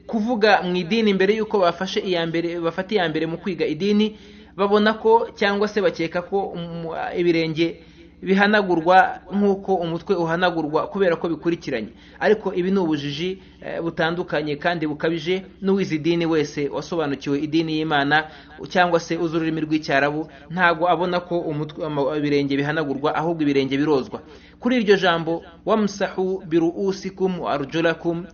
kuvuga mu idini mbere yuko bafashe iya mbere, bafata iya mbere mu kwiga idini, babona ko cyangwa se bakeka ko ibirenge bihanagurwa nk'uko umutwe uhanagurwa kubera ko bikurikiranye. Ariko ibi ni ubujiji butandukanye kandi bukabije. N'uwize idini wese wasobanukiwe idini y'Imana cyangwa se uzi ururimi rw'icyarabu ntago abona ko umutwe ibirenge bihanagurwa, ahubwo ibirenge birozwa. Kuri iryo jambo wamsahu biruusikum wa arjulakum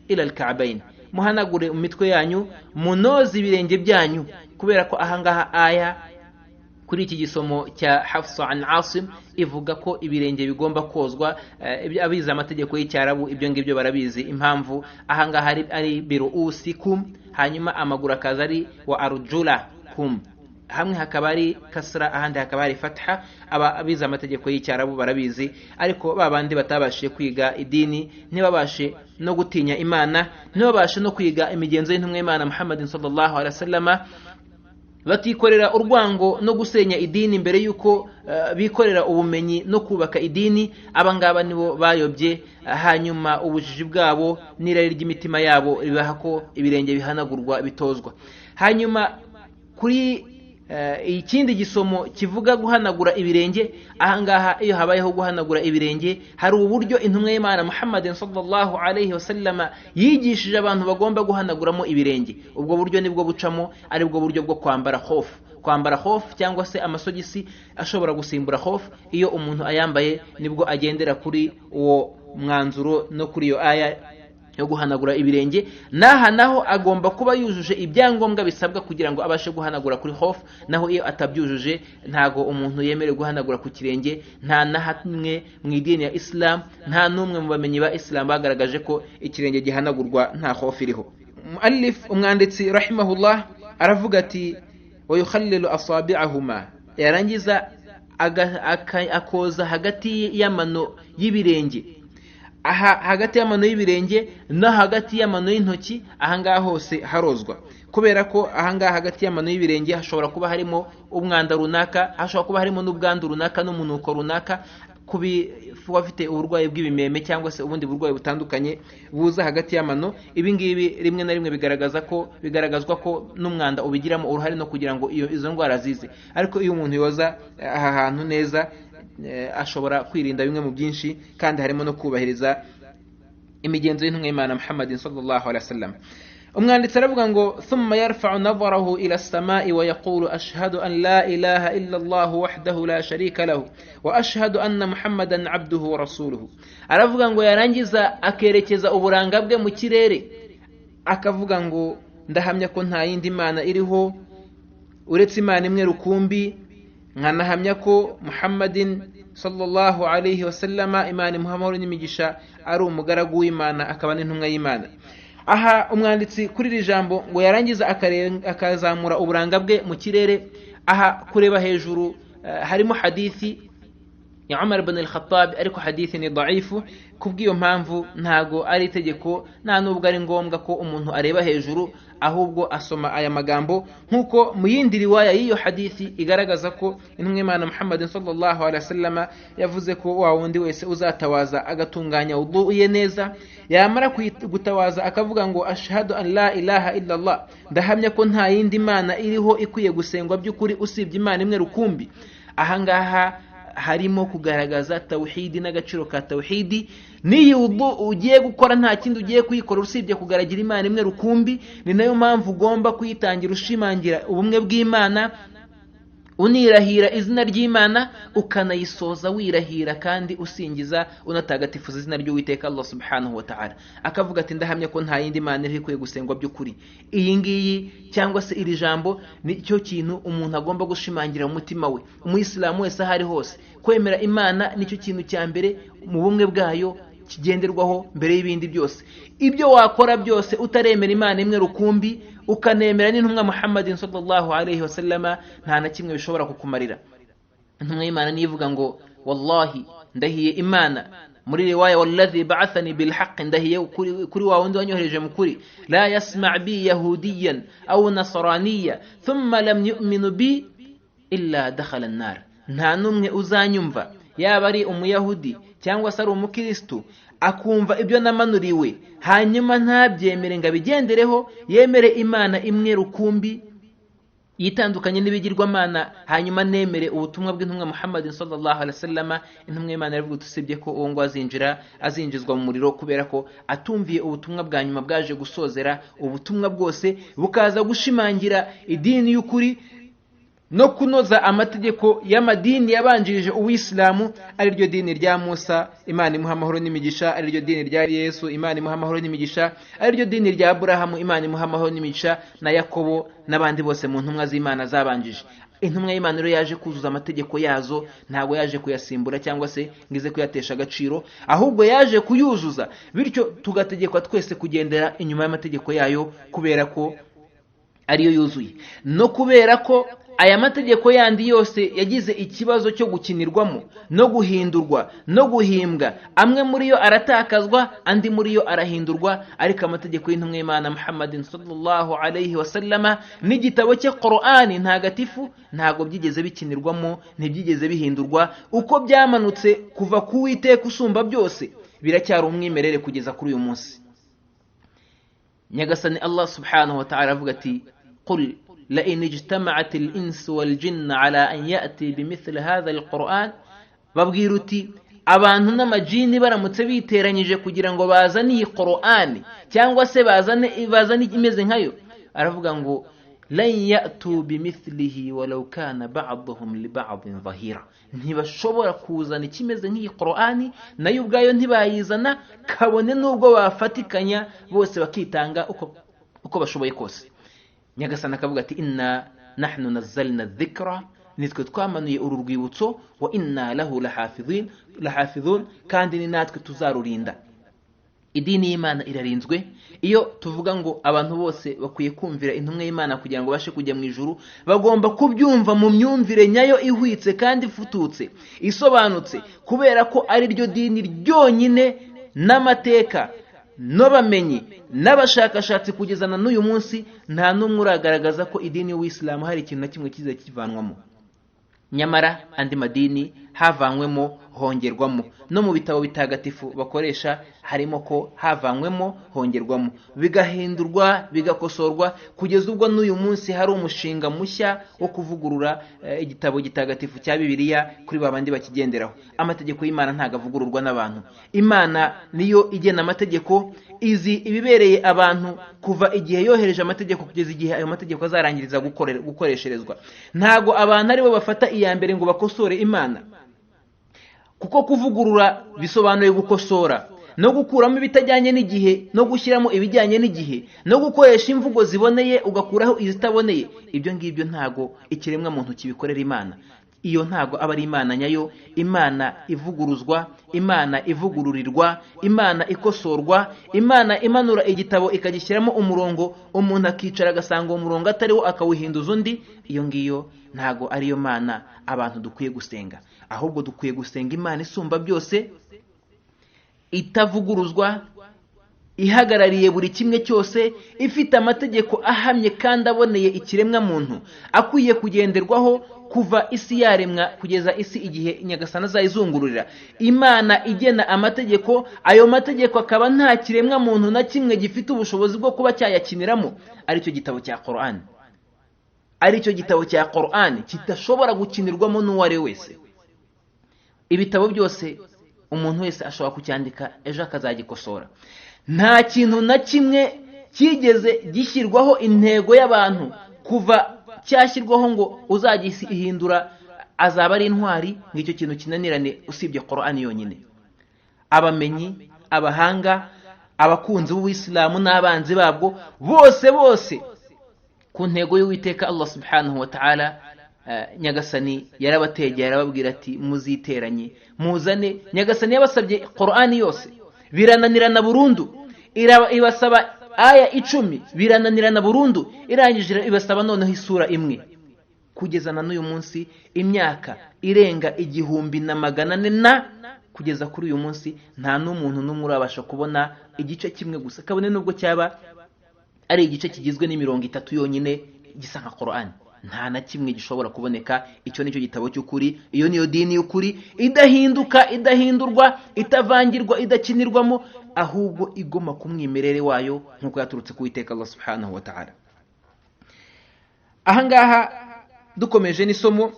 ila alka'bayn, muhanagure mu mitwe yanyu munoze ibirenge byanyu, kubera ko ahangaha aya kuri iki gisomo cya Hafsa an Asim ivuga ko ibirenge bigomba kozwa. Abize amategeko y'icyarabu ibyo ngibyo barabizi impamvu ahangaha ari biruusikum, hanyuma amaguru akaza ari wa arjulakum, hamwe hakaba ari kasra ahandi hakaba ari fatha. Aba abize amategeko y'icyarabu barabizi, ariko babandi batabashije kwiga idini, ntibabashe no gutinya Imana, ntibabashe no kwiga imigenzo y'intumwa y'Imana Muhammadin sallallahu alaihi wasallama, batikorera urwango no gusenya idini mbere yuko bikorera ubumenyi no kubaka idini, abangaba nibo bayobye. Hanyuma ubujiji bwabo n'irari ry'imitima yabo ribaha ko ibirenge bihanagurwa bitozwa. Hanyuma kuri ikindi gisomo kivuga guhanagura ibirenge, ahangaha iyo habayeho guhanagura ibirenge hari uburyo intumwa y'Imana Muhammadin sallallahu alayhi wasallama yigishije abantu bagomba guhanaguramo ibirenge. Ubwo buryo nibwo bucamo, ari bwo buryo bwo kwambara hofu. Kwambara hofu cyangwa se amasogisi ashobora gusimbura hofu, iyo umuntu ayambaye nibwo agendera kuri uwo mwanzuro no kuri iyo aya yo guhanagura ibirenge. Naha naho agomba kuba yujuje ibyangombwa bisabwa kugira ngo abashe guhanagura kuri hofu, naho iyo atabyujuje ntago umuntu yemerewe guhanagura ku kirenge. Nta na hamwe mu idini ya Islam, nta n'umwe mu bamenyi ba Islam bagaragaje ko ikirenge gihanagurwa nta hofu iriho. Muallif, umwanditsi rahimahullah, aravuga ati wa yukhallilu asabi'ahuma, yarangiza akoza hagati y'amano y'ibirenge, aha hagati y'amano y'ibirenge no hagati y'amano y'intoki, ahangaha hose harozwa, kubera ko ahangaha hagati y'amano y'ibirenge hashobora kuba harimo umwanda runaka, hashobora kuba harimo n'ubwandu runaka n'umunuko runaka, kuba afite uburwayi bw'ibimeme cyangwa se ubundi burwayi butandukanye buza hagati y'amano. Ibi ngibi rimwe na rimwe bigaragazwa ko n'umwanda ubigiramo uruhare no kugira ngo izo ndwara zize. Ariko iyo umuntu yoza aha hantu neza ashobora kwirinda bimwe mu byinshi, kandi harimo no kubahiriza imigenzo y'intumwa y'Imana Muhammadin sallallahu alaihi wasallam. Umwanditsi aravuga ngo thumma yarfa'u nadharahu ila as-sama'i wa yaqulu ashhadu an la ilaha illa Allah wahdahu la sharika lahu wa ashhadu anna Muhammadan abduhu wa rasuluhu. Aravuga ngo yarangiza akerekeza uburanga bwe mu kirere, akavuga ngo ndahamya ko nta yindi mana iriho uretse Imana imwe rukumbi, nkanahamya ko Muhammadin sallallahu alayhi wasallama, Imana imuha amahoro n'imigisha, ari umugaragu w'Imana akaba n'intumwa y'Imana. Aha umwanditsi kuri iri jambo ngo yarangiza akazamura uburanga bwe mu kirere, aha kureba hejuru harimo hadithi ya Umar ibn al-Khattab, ariko hadithi ni dhaifu. Kubw'iyo mpamvu ntago ari itegeko, nta nubwo ari ngombwa ko umuntu areba hejuru, ahubwo asoma aya magambo nkuko mu yindi riwaya y'iyo hadithi igaragaza ko intumwa y'Imana Muhammadin sallallahu alaihi wasallama yavuze ko wa wundi wese uzatawaza agatunganya wudu ye neza, yamara gutawaza akavuga ngo ashhadu an la ilaha illa Allah, ndahamya ko nta yindi mana iriho ikwiye gusengwa by'ukuri usibye Imana imwe rukumbi. Ahangaha harimo kugaragaza tawhidi n'agaciro ka tawhidi. N'iyi wudu ugiye gukora nta kindi ugiye kuyikora usibye kugaragira Imana imwe rukumbi. Ni nayo mpamvu ugomba kuyitangira ushimangira ubumwe bw'Imana, unirahira izina ry'Imana, ukanayisoza wirahira kandi usingiza unatagatifuza izina ry'Uwiteka Allah subhanahu wa ta'ala. Akavuga ati ndahamya ko nta yindi mana iriho ikwiye gusengwa by'ukuri. Iyi ngiyi cyangwa se iri jambo nicyo kintu umuntu agomba gushimangira mu mutima we, umuyisilamu wese aho ari hose. Kwemera Imana nicyo kintu cya mbere mu bumwe bwayo Kigenderwaho mbere y'ibindi byose. Ibyo wakora byose utaremera Imana imwe rukumbi, ukanemera n'intumwa Muhammadin sallallahu alayhi wasallama, nta na kimwe bishobora kukumarira. Intumwa y'Imana niyo ivuga ngo: "Wallahi, ndahiye Imana," muri riwaya: "Walladhi ba'athani bilhaq," ndahiye kuri wa wundi wanyohereje mu kuri, "la yasma' bi yahudiyan aw nasraniya thumma lam yu'minu bi illa dakhala an-nar. Nta n'umwe uzanyumva, yaba ari umuyahudi cyangwa se ari umukristu, akumva ibyo namanuriwe, hanyuma ntabyemere ngo abigendereho, yemere Imana imwe rukumbi, yitandukanye n'ibigirwamana, hanyuma nemere ubutumwa bw'intumwa Muhammad sallallahu alaihi wasallam. Intumwa y'Imana iravuga uti: "Usibye ko uwo ngo azinjira, azinjizwa mu muriro, kubera ko atumviye ubutumwa bwa nyuma bwaje gusozera ubutumwa bwose, bukaza gushimangira idini y'ukuri no kunoza amategeko y'amadini yabanjirije uwisilamu, ariryo dini rya Musa, Imana imuha amahoro n'imigisha, ariryo dini rya Yesu, Imana imuha amahoro n'imigisha, ariryo dini rya Aburahamu, Imana imuha amahoro n'imigisha, na Yakobo n'abandi bose mu ntumwa z'Imana zabanjije." Intumwa y'Imana rero yaje kuzuza amategeko yazo, ntabwo yaje kuyasimbura cyangwa se ngo ize kuyatesha agaciro, ahubwo yaje kuyuzuza. Bityo tugategekwa twese kugendera inyuma y'amategeko yayo, kubera ko ariyo yuzuye, no kubera ko aya mategeko yandi yose yagize ikibazo cyo gukinirwamo no guhindurwa no guhimbwa. Amwe muri yo aratakazwa, andi muri yo arahindurwa, ariko amategeko y'intumwa y'Imana Muhammadin sallallahu alayhi wasallama n'igitabo cye Qur'ani ntagatifu ntabwo byigeze bikinirwamo, ntibyigeze bihindurwa. Uko byamanutse kuva ku Witeka usumba byose, biracyari umwimerere kugeza kuri uyu munsi. Nyagasani Allah subhanahu wa ta'ala avuga ati: "Qul لئن اجتمعت الإنس والجن على أن يأتي بمثل هذا القرآن." Babwira uti: abantu n'amajini baramutse biteranyije kugira ngo bazane iyi Qur'ani, cyangwa se bazane imeze nkayo, aravuga ngo: "Lan ya'tu bimithlihi walau kana ba'duhum li ba'din dhahira." Ntibashobora kuzana ikimeze nk'iyi Qur'ani, nayo ubwayo ntibayizana, kabone n'ubwo bafatikanya bose bakitanga uko bashoboye kose. Nyagasani akavuga ati: "Inna nahnu nazzalna dhikra," nitwe twamanuye uru rwibutso, "wa inna lahu lahafidhun," kandi ni natwe tuzarurinda. Idini y'Imana irarinzwe. Iyo tuvuga ngo abantu bose bakwiye kumvira intumwa y'Imana kugira ngo babashe kujya mu ijuru, bagomba kubyumva mu myumvire nyayo, ihwitse kandi ifututse, isobanutse, kubera ko ari ryo dini ryonyine n'amateka n'abamenyi n'abashakashatsi kugeza na n'uyu munsi nta n'umwe uragaragaza ko idini y'Uwisilamu hari ikintu na kimwe kiza kivanwamo. Nyamara andi madini havanywemo, hongerwamo. No mu bitabo bitagatifu bakoresha harimo ko havanywemo, hongerwamo, bigahindurwa, bigakosorwa, kugeza ubwo n'uyu munsi hari umushinga mushya wo kuvugurura igitabo gitagatifu cya Bibiliya kuri ba bandi bakigenderaho. Amategeko y'Imana ntabwo avugururwa n'abantu. Imana niyo igena amategeko, izi ibibereye abantu kuva igihe yohereje amategeko kugeza igihe ayo mategeko azarangiriza gukoresherezwa. Ntabwo abantu aribo bafata iya mbere ngo bakosore Imana, kuko kuvugurura bisobanuye gukosora no gukuramo ibitajyanye n'igihe no gushyiramo ibijyanye n'igihe, no gukoresha imvugo ziboneye ugakuraho izitaboneye. Ibyo ngibyo ntago ikiremwa muntu kibikorera Imana. Iyo ntago aba ari Imana nyayo. Imana ivuguruzwa, Imana ivugururirwa, Imana ikosorwa, Imana imanura igitabo ikagishyiramo umurongo, umuntu akicara agasanga uwo murongo atariwo, akawuhinduza undi, iyo ngiyo ntago ariyo Mana abantu dukwiye gusenga. Ahubwo dukwiye gusenga Imana isumba byose, itavuguruzwa, ihagarariye buri kimwe cyose, ifite amategeko ahamye kandi aboneye ikiremwa muntu, akwiye kugenderwaho kuva isi yaremwa kugeza isi igihe Nyagasani azayizungururira. Imana igena amategeko, ayo mategeko akaba nta kiremwa muntu na kimwe gifite ubushobozi bwo kuba cyayakiniramo, aricyo gitabo cya Qur'an, aricyo gitabo cya Qur'an kidashobora gukinirwamo n'uwo ari we wese. Ibitabo byose umuntu wese ashobora kucyandika, ejo akazagikosora. Nta kintu na kimwe cyigeze gishyirwaho intego y'abantu kuva cyashyirwaho ngo uzagihindura azaba ari intwari, ngo icyo kintu kinanirane, usibye Qur'an yonyine. Abamenyi, abahanga, abakunzi b'Ubuyisilamu n'abanzi babwo, bose bose ku ntego y'Uwiteka Allah subhanahu wa ta'ala, Nyagasani yarabategeye, arababwira ati: "Muziteranye muzane." Nyagasani yabasabye Qur'ani yose. Birananirana burundu. Ibasaba aya 10, birananirana burundu. Irangije ibasaba noneho isura imwe. Kugeza na n'uyu munsi, imyaka irenga 1400 na kugeza kuri uyu munsi, nta n'umuntu n'umwe urabasha kubona igice kimwe gusa, kabone n'ubwo cyaba ari igice kigizwe n'imirongo 3 yonyine gisa nka Qur'an. Nta na kimwe gishobora kuboneka. Icyo nicyo gitabo cy'ukuri, iyo niyo dini y'ukuri idahinduka, idahindurwa, itavangirwa, idakinirwamo, ahubwo igoma ku mwimerere wayo nk'uko yaturutse ku Uwiteka Allah subhanahu wa ta'ala. Ahangaha dukomeje n'isomo,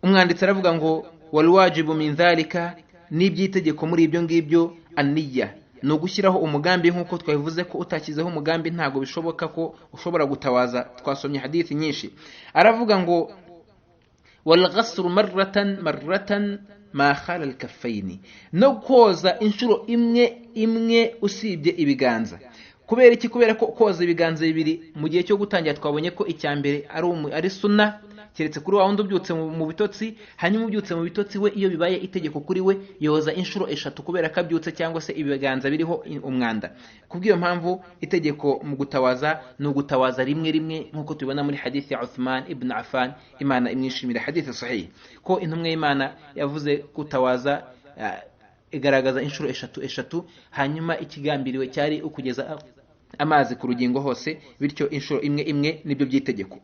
umwanditsi aravuga ngo walwajibu min dhalika, n'iby'itegeko muri ibyo ngibyo, aniya, ni ugushyiraho umugambi, nk'uko twabivuze ko utashyizeho umugambi ntabwo bishoboka ko ushobora gutawaza. Twasomye hadithi nyinshi. Aravuga ngo walghasru marratan marratan ma khala alkaffaini, no koza inshuro imwe imwe usibye ibiganza. Kubera iki? Kubera ko koza ibiganza bibiri mu gihe cyo gutangira, twabonye ko icya mbere ari sunna, keretse kuri wa wundi ubyutse mu bitotsi. Hanyuma ubyutse mu bitotsi we, iyo bibaye itegeko kuri we, yoza inshuro 3 kubera ko abyutse cyangwa se ibiganza biriho umwanda. Kubw'iyo mpamvu itegeko mu gutawaza ni ugutawaza rimwe rimwe, nk'uko tubibona muri hadithi ya Uthman ibn Affan, Imana imwishimira, hadithi sahihi, ko intumwa y'Imana yavuze gutawaza igaragaza inshuro 3 3, hanyuma ikigambiriwe cyari ukugeza amazi ku rugingo hose, bityo inshuro imwe imwe nibyo by'itegeko.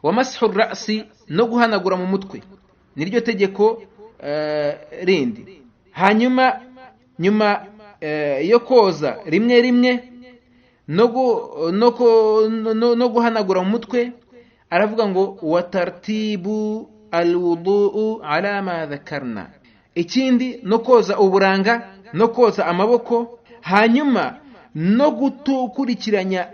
Wa mashu ra'si, no guhanagura mu mutwe, niryo tegeko rindi. Hanyuma nyuma yo koza rimwe rimwe no guhanagura mu mutwe, aravuga ngo wa tartibu alwuduu ala ma dhakarna, ikindi no koza uburanga no koza amaboko, hanyuma no gukurikiranya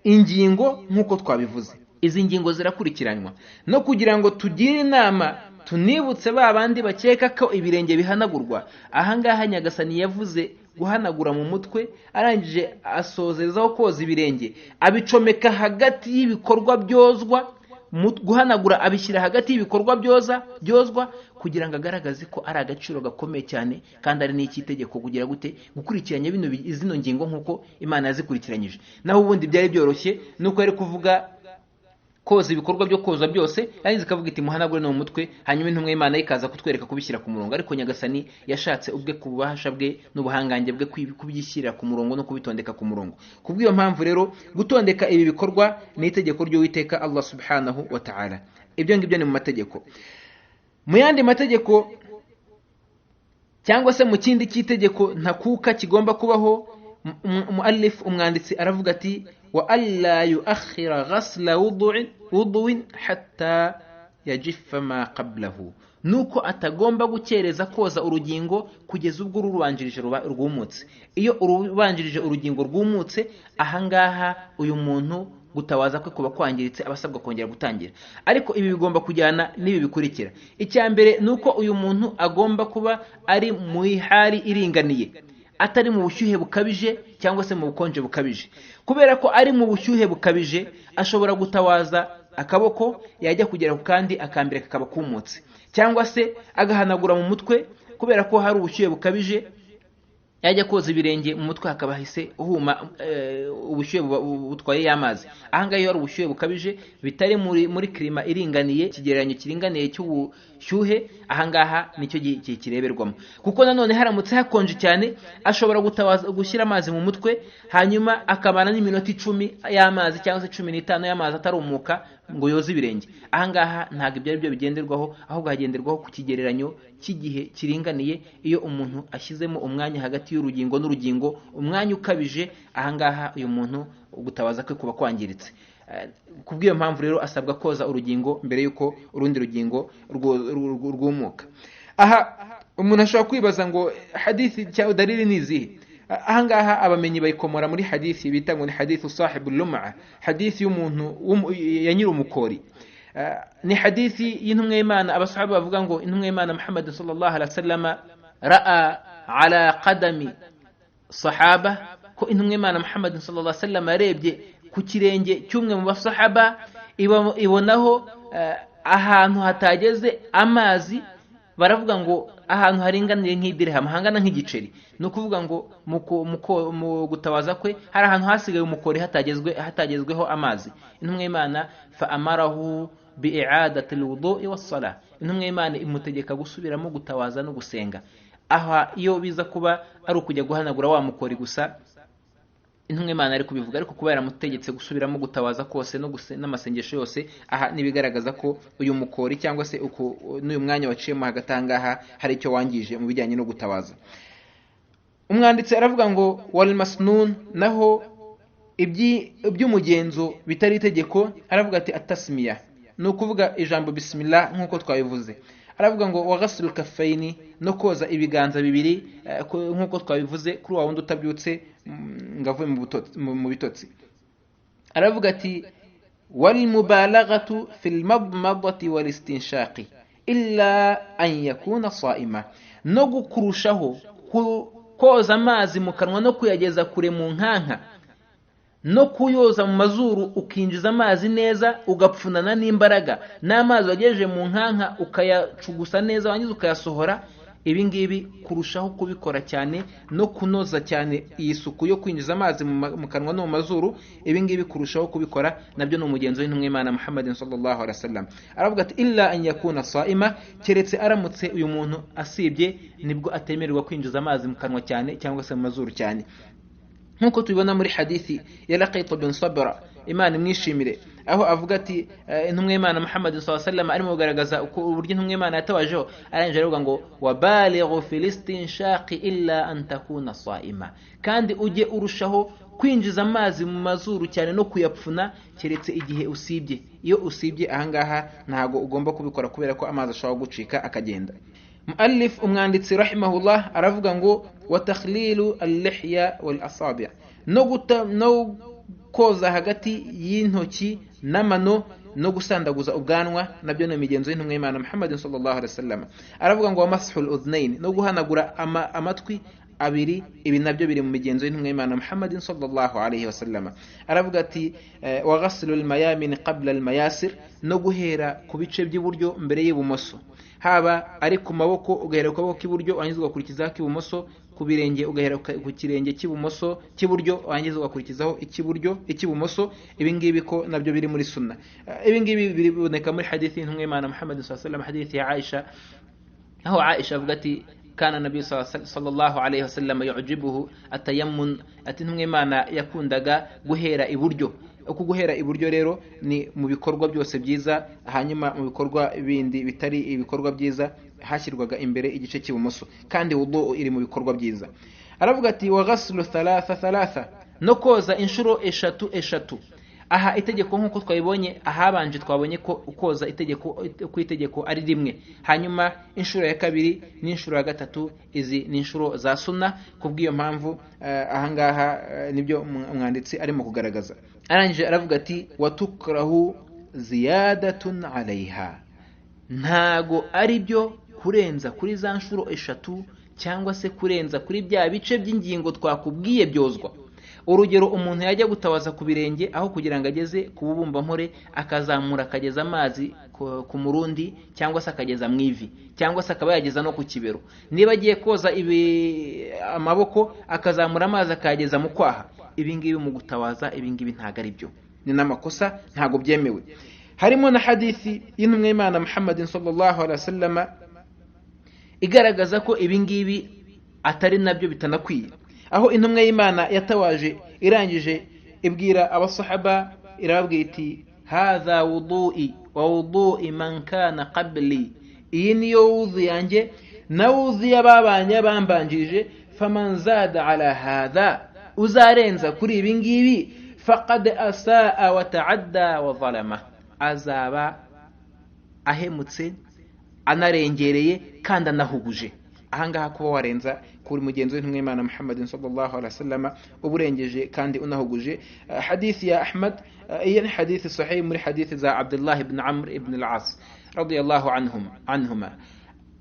ingingo nk'uko twabivuze. Izi ngingo zirakurikiranywa no kugira ngo tugire inama, tunibutse ba bandi bakeka ko ibirenge bihanagurwa. Ahangaha Nyagasani yavuze guhanagura mu mutwe, arangije asozezaho koza ibirenge, abicomeka hagati y'ibikorwa byozwa. Guhanagura abishyira hagati y'ibikorwa byozwa kugira ngo agaragaze ko ari agaciro gakomeye cyane kandi ari n'icy'itegeko kugira gute gukurikiranya zino ngingo nk'uko Imana yazikurikiranyije. Naho ubundi byari byoroshye, nuko yari kuvuga koza ibikorwa byo koza byose, yarangiza ikavuga iti muhanagure no mu mutwe, hanyuma intumwa y'Imana ikaza kutwereka kubishyira ku murongo. Ariko Nyagasani yashatse ubwe ku bubasha bwe n'ubuhangange bwe kubyishyira ku murongo no kubitondeka ku murongo. Kubw'iyo mpamvu rero gutondeka ibi bikorwa ni itegeko ry'Uwiteka Allah subhanahu wa ta'ala. Ibyo ngibyo ni mu mategeko. Mu yandi mategeko cyangwa se mu kindi cy'itegeko ntakuka kigomba kubaho, muallif, umwanditsi aravuga ati wa alla yuakhira ghasla wudu'in hatta yajiffa ma qablahu, nuko atagomba gukereza koza urugingo kugeza ubwo urubanjirije rwumutse. Iyo urubanjirije urugingo rwumutse, ahangaha uyu muntu gutawaza kwe kuba kwangiritse, aba asabwa kongera gutangira. Ariko ibi bigomba kujyana n'ibi bikurikira. Icya mbere ni uko uyu muntu agomba kuba ari mu hali iringaniye, atari mu bushyuhe bukabije cyangwa se mu bukonje bukabije. Kubera ko ari mu bushyuhe bukabije, ashobora gutawaza akaboko, yajya kugera ku kandi akambere kakaba kumutse, cyangwa se agahanagura mu mutwe. Kubera ko hari ubushyuhe bukabije, yajya koza ibirenge, mu mutwe hakaba hahise huma, ubushyuhe butwaye y'amazi. Ahangaha iyo hari ubushyuhe bukabije bitari muri climat iringaniye, ikigereranyo kiringaniye cy'ubushyuhe, ahangaha nicyo gihe kireberwamo. Kuko nanone haramutse hakonje cyane, ashobora gutawaza, gushyira amazi mu mutwe, hanyuma akamara n'iminota 10 y'amazi cyangwa se 15 y'amazi atarumuka ngo yoze ibirenge. Ahangaha ntabwo ibyo ari byo bigenderwaho, ahubwo hagenderwaho ku kigereranyo cy'igihe kiringaniye. Iyo umuntu ashyizemo umwanya hagati y'urugingo n'urugingo, umwanya ukabije, ahangaha uyu muntu gutabaza kwe kuba kwangiritse. Kubw'iyo mpamvu rero asabwa koza urugingo mbere y'uko urundi rugingo rwumuka. Aha umuntu ashobora kwibaza ngo hadithi cyangwa dalili ni izihe? Ahangaha abamenyi bayikomora muri hadithi bita ngo ni hadithu sahibu lum'a, hadithi y'umuntu ya nyir'umukori. Ni hadithi y'intumwa y'Imana. Abasahaba bavuga ngo intumwa y'Imana Muhammad sallallahu alaihi wasallam ra'a ala qadami sahaba, ko intumwa y'Imana Muhammad sallallahu alaihi wasallam yarebye ku kirenge cy'umwe mu basahaba, ibonaho ahantu hatageze amazi. Baravuga ngo ahantu haringaniye nk'idirham, hangana nk'igiceri. Ni ukuvuga ngo mu gutawaza kwe hari ahantu hasigaye umukori hatagezweho amazi. Intumwa y'Imana fa amarahu bi'adati alwudu'i was-salah, intumwa y'Imana imutegeka gusubiramo gutawaza no gusenga. Aha iyo biza kuba ari ukujya guhanagura wa mukori gusa, intumwa y'Imana ari kubivuga, ariko kuba yaramutegetse gusubiramo gutawaza kose n'amasengesho yose, aha nibigaragaza ko uyu mukori cyangwa se n'uyu mwanya waciyemo hagati aha ngaha hari icyo wangije mu bijyanye no gutawaza. Umwanditsi aravuga ngo wal masnun, naho iby'umugenzo bitari itegeko, aravuga ati atasmiya, ni ukuvuga ijambo bismillah nk'uko twabivuze. Aravuga ngo wa ghaslu kaffaini, no koza ibiganza bibiri nk'uko twabivuze kuri wa wundi utabyutse ngo avuye mu bitotsi. Aravuga ati wal mubalaghatu fil madmadati wal istinshaqi illa an yakuna sa'ima, no gukurushaho koza amazi mu kanwa no kuyageza kure mu nkanka, no kuyoza mu mazuru ukinjiza amazi neza ugapfunana n'imbaraga, n'amazi wagejeje mu nkanka ukayacugusa neza wangiza ukayasohora. Ibi ngibi kurushaho kubikora cyane no kunoza cyane iyi suku yo kwinjiza amazi mu kanwa no mu mazuru, ibi ngibi kurushaho kubikora nabyo ni umugenzo w'intumwa y'Imana Muhammad sallallahu alaihi wasallam. Aravuga ati illa an yakuna sa'ima, keretse aramutse uyu muntu asibye nibwo atemererwa kwinjiza amazi mu kanwa cyane cyangwa se mu mazuru cyane, nkuko tubibona muri hadithi ya Laqit bin Sabra, Imana imwishimire, aho avuga ati intumwa y'Imana Muhammad sallallahu alaihi wasallam arimo kugaragaza uko uburyo intumwa y'Imana yatawajeho, arangije aravuga ngo wabalighu fil istinshaqi illa an takuna sa'ima, kandi ujye urushaho kwinjiza amazi mu mazuru cyane no kuyapfuna keretse igihe usibye. Iyo usibye ahangaha ntago ugomba kubikora kubera ko amazi ashobora gucika akagenda. Muallif, umwanditsi rahimahullah, aravuga ngo wa takhlilu al-lihya wal asabi', no koza hagati y'intoki n'amano no gusandaguza ubwanwa, nabyo ni imigenzo y'intumwa y'Imana Muhammad sallallahu alaihi wasallam. Aravuga ngo wa mashul udhnain, no guhanagura amatwi abiri, ibi nabyo biri mu migenzo y'intumwa y'Imana Muhammad sallallahu alaihi wasallam. Aravuga ati wa ghaslu al-mayamin qabla al-mayasir, no guhera ku bice by'iburyo mbere y'ibumoso, haba ari ku maboko ugahera ku kaboko k'iburyo warangiza ugakurikizaho ak'ibumoso, ku birenge ugahera ku kirenge cy'ibumoso cy'iburyo warangiza ugakurikizaho icy'iburyo icy'ibumoso. Ibi ngibi ko nabyo biri muri sunna. Ibi ngibi biboneka muri hadithi y'intumwa y'Imana Muhammad sallallahu alaihi wasallam, hadithi ya Aisha, aho Aisha avuga ati kana nabi sallallahu alaihi wasallam yu'jibuhu atayammun, ati intumwa y'Imana yakundaga guhera iburyo. Uku guhera iburyo rero ni mu bikorwa byose byiza, hanyuma mu bikorwa bindi bitari ibikorwa byiza hashyirwaga imbere igice cy'ibumoso, kandi wudu iri mu bikorwa byiza. Aravuga ati wa ghaslu thalatha thalatha, no koza inshuro eshatu eshatu. Aha itegeko nkuko twabibonye ahabanje twabonye ko ukoza itegeko ku itegeko ari rimwe, hanyuma inshuro ya kabiri n'inshuro ya gatatu izi ni inshuro za sunna. Kubw'iyo mpamvu ahangaha nibyo umwanditsi arimo kugaragaza. Arangije aravuga ati watukrahu ziyadatun alaiha, ntago ari byo kurenza kuri za nshuro eshatu cyangwa se kurenza kuri bya bice by'ingingo twakubwiye byozwa. Urugero, umuntu yajya gutawaza ku birenge aho kugira ngo ageze ku bubumbampore akazamura akageza amazi ku murundi cyangwa se akageza mu ivi cyangwa se akaba yageza no ku kibero. Niba agiye koza amaboko akazamura amazi akayageza mu kwaha, ibi ngibi mu gutawaza ibi ngibi ntago ari byo, ni n'amakosa, ntago byemewe. Harimo na hadithi y'intumwa y'Imana Muhammad sallallahu alaihi wasallam igaragaza ko ibi ngibi atari nabyo bitanakwiye, aho intumwa y'Imana yatawaje irangije ibwira abasahaba irababwira iti hadha wudu'i wa wudu'i man kana qabli, iyi niyo wudu yanjye na wudu y'ababanye bambanjirije, faman zada ala hadha, uzarenza kuri ibi ngibi faqad asaa wa ta'adda wa zalama, azaba ahemutse anarengereye kandi anahuguje. Ahangaha kuba warenza kuri mugenzi w'intumwa y'Imana Muhammad sallallahu alaihi wasallam uburengeje kandi unahuguje. Hadithi ya Ahmad, iyi ni hadithi sahih muri hadithi za Abdullah ibn Amr ibn al-As radiyallahu anhuma.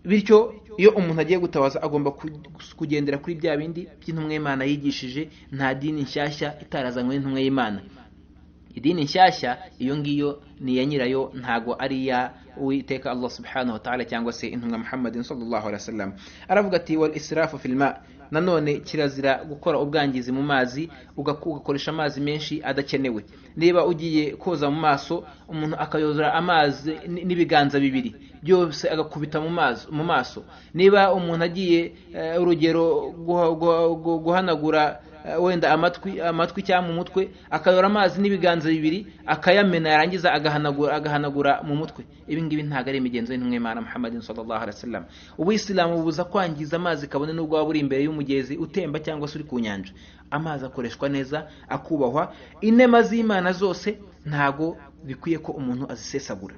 Bityo iyo umuntu agiye gutawaza agomba kugendera kuri bya bindi by'intumwa y'Imana yigishije, nta dini nshyashya itarazanywe n'intumwa y'Imana. Idini nshyashya iyo ngiyo ni iya nyirayo, ntago ari iya Uwiteka Allah subhanahu wa ta'ala cyangwa se intumwa Muhammadin sallallahu alaihi wasallam. Aravuga ati wal israfu fil ma, nanone kirazira gukora ubwangizi mu mazi, ugakoresha amazi menshi adakenewe. Niba ugiye koza mu maso, umuntu akayozora amazi n'ibiganza bibiri byose agakubita mu maso. Niba umuntu agiye urugero guhanagura wenda amatwi cyangwa mu mutwe, akayora amazi n'ibiganza bibiri akayamena, yarangiza agahanagura mu mutwe. Ibi ngibi ntago ari imigenzo y'intumwa y'Imana Muhammadin sallallahu alaihi wasallam. Ubuyisilamu bubuza kwangiza amazi kabone n'ubwo waba uri imbere y'umugezi utemba cyangwa se uri ku nyanja. Amazi akoreshwa neza, akubahwa. Inema z'Imana zose ntago bikwiye ko umuntu azisesagura.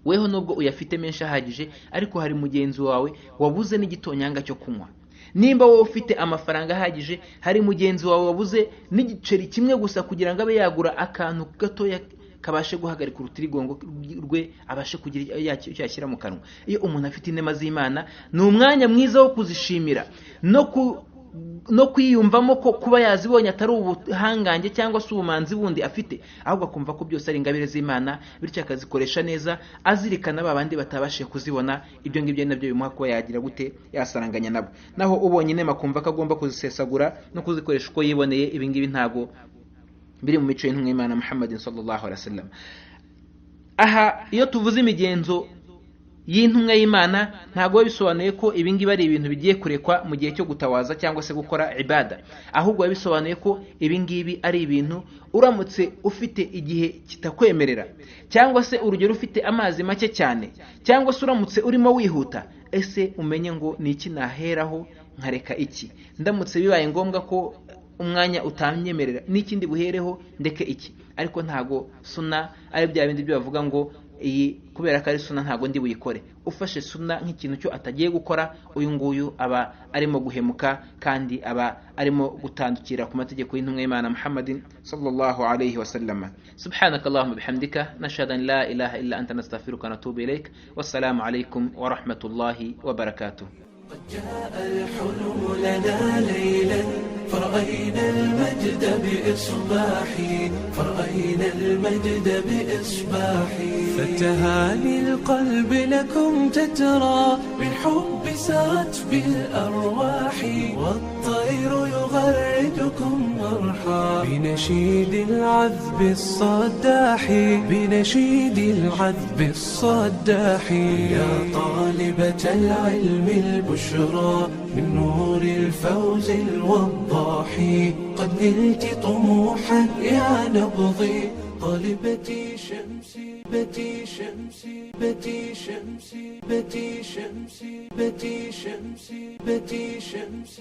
Weho nubwo uyafite menshi ahagije, ariko hari mugenzi wawe wabuze n'igitonyanga cyo kunywa. Nimba wowe ufite amafaranga ahagije, hari mugenzi wawe wabuze n'igiceri kimwe gusa kugira ngo abe yagura akantu gatoya kabashe guhagarika urutirigongo rwe, abashe kugira icyo yashyira mu kanwa. Iyo umuntu afite inema z'Imana, ni umwanya mwiza wo kuzishimira no kwiyumvamo ko kuba yazibonye atari ubuhangange cyangwa se ubumanzi bundi afite, ahubwo akumva ko byose ari ingabire z'Imana, bityo akazikoresha neza azirikana ba bandi batabashije kuzibona. Ibyo ngibyo nabyo bimuha kuba yagira gute, yasaranganya nabo. Naho ubonye inema akumva ko agomba kuzisesagura no kuzikoresha uko yiboneye, ibi ngibi ntago biri mu mico y'intumwa y'Imana Muhammadin sallallahu alaihi wasallam. Aha iyo tuvuze imigenzo y'intumwa y'Imana, ntago bisobanuye ko ibi ngibi ari ibintu bigiye kurekwa mu gihe cyo gutawaza cyangwa se gukora ibada, ahubwo bisobanuye ko ibi ngibi ari ibintu uramutse ufite igihe kitakwemerera, cyangwa se urugero ufite amazi make cyane, cyangwa se uramutse urimo wihuta, ese umenye ngo ni iki naheraho nkareka iki, ndamutse bibaye ngombwa ko umwanya utanyemerera n'ikindi buhereho ndeke iki. Ariko ntago suna ari bya bindi byo bavuga ngo iyi kubera ko ari suna ntago ndi buyikore. Ufashe suna nk'ikintu cyo atagiye gukora, uyu nguyu aba arimo guhemuka kandi aba arimo gutandukira ku mategeko y'intumwa y'Imana Muhammadin sallallahu alayhi wasallam. Subhanakallahumma bihamdika, nashhadu an la ilaha illa anta, nastaghfiruka wa natubu ilaik. Wassalamu alaykum wa rahmatullahi wa barakatuh. قد جاء الحلم لنا ليلا فرأينا المجد بإصباحي، فرأينا المجد بإصباحي، فتهاني القلب لكم تترى بالحب سرت بالأرواح، والطير يغردكم مرحى بنشيد العذب الصداح، بنشيد العذب الصداح. يا طالبة العلم البشرى من نور الفوز الوضاح، قد نلت طموحا يا نبضي طالبتي شمسي بتي شمسي بتي شمسي بتي شمسي بتي شمسي بتي شمسي.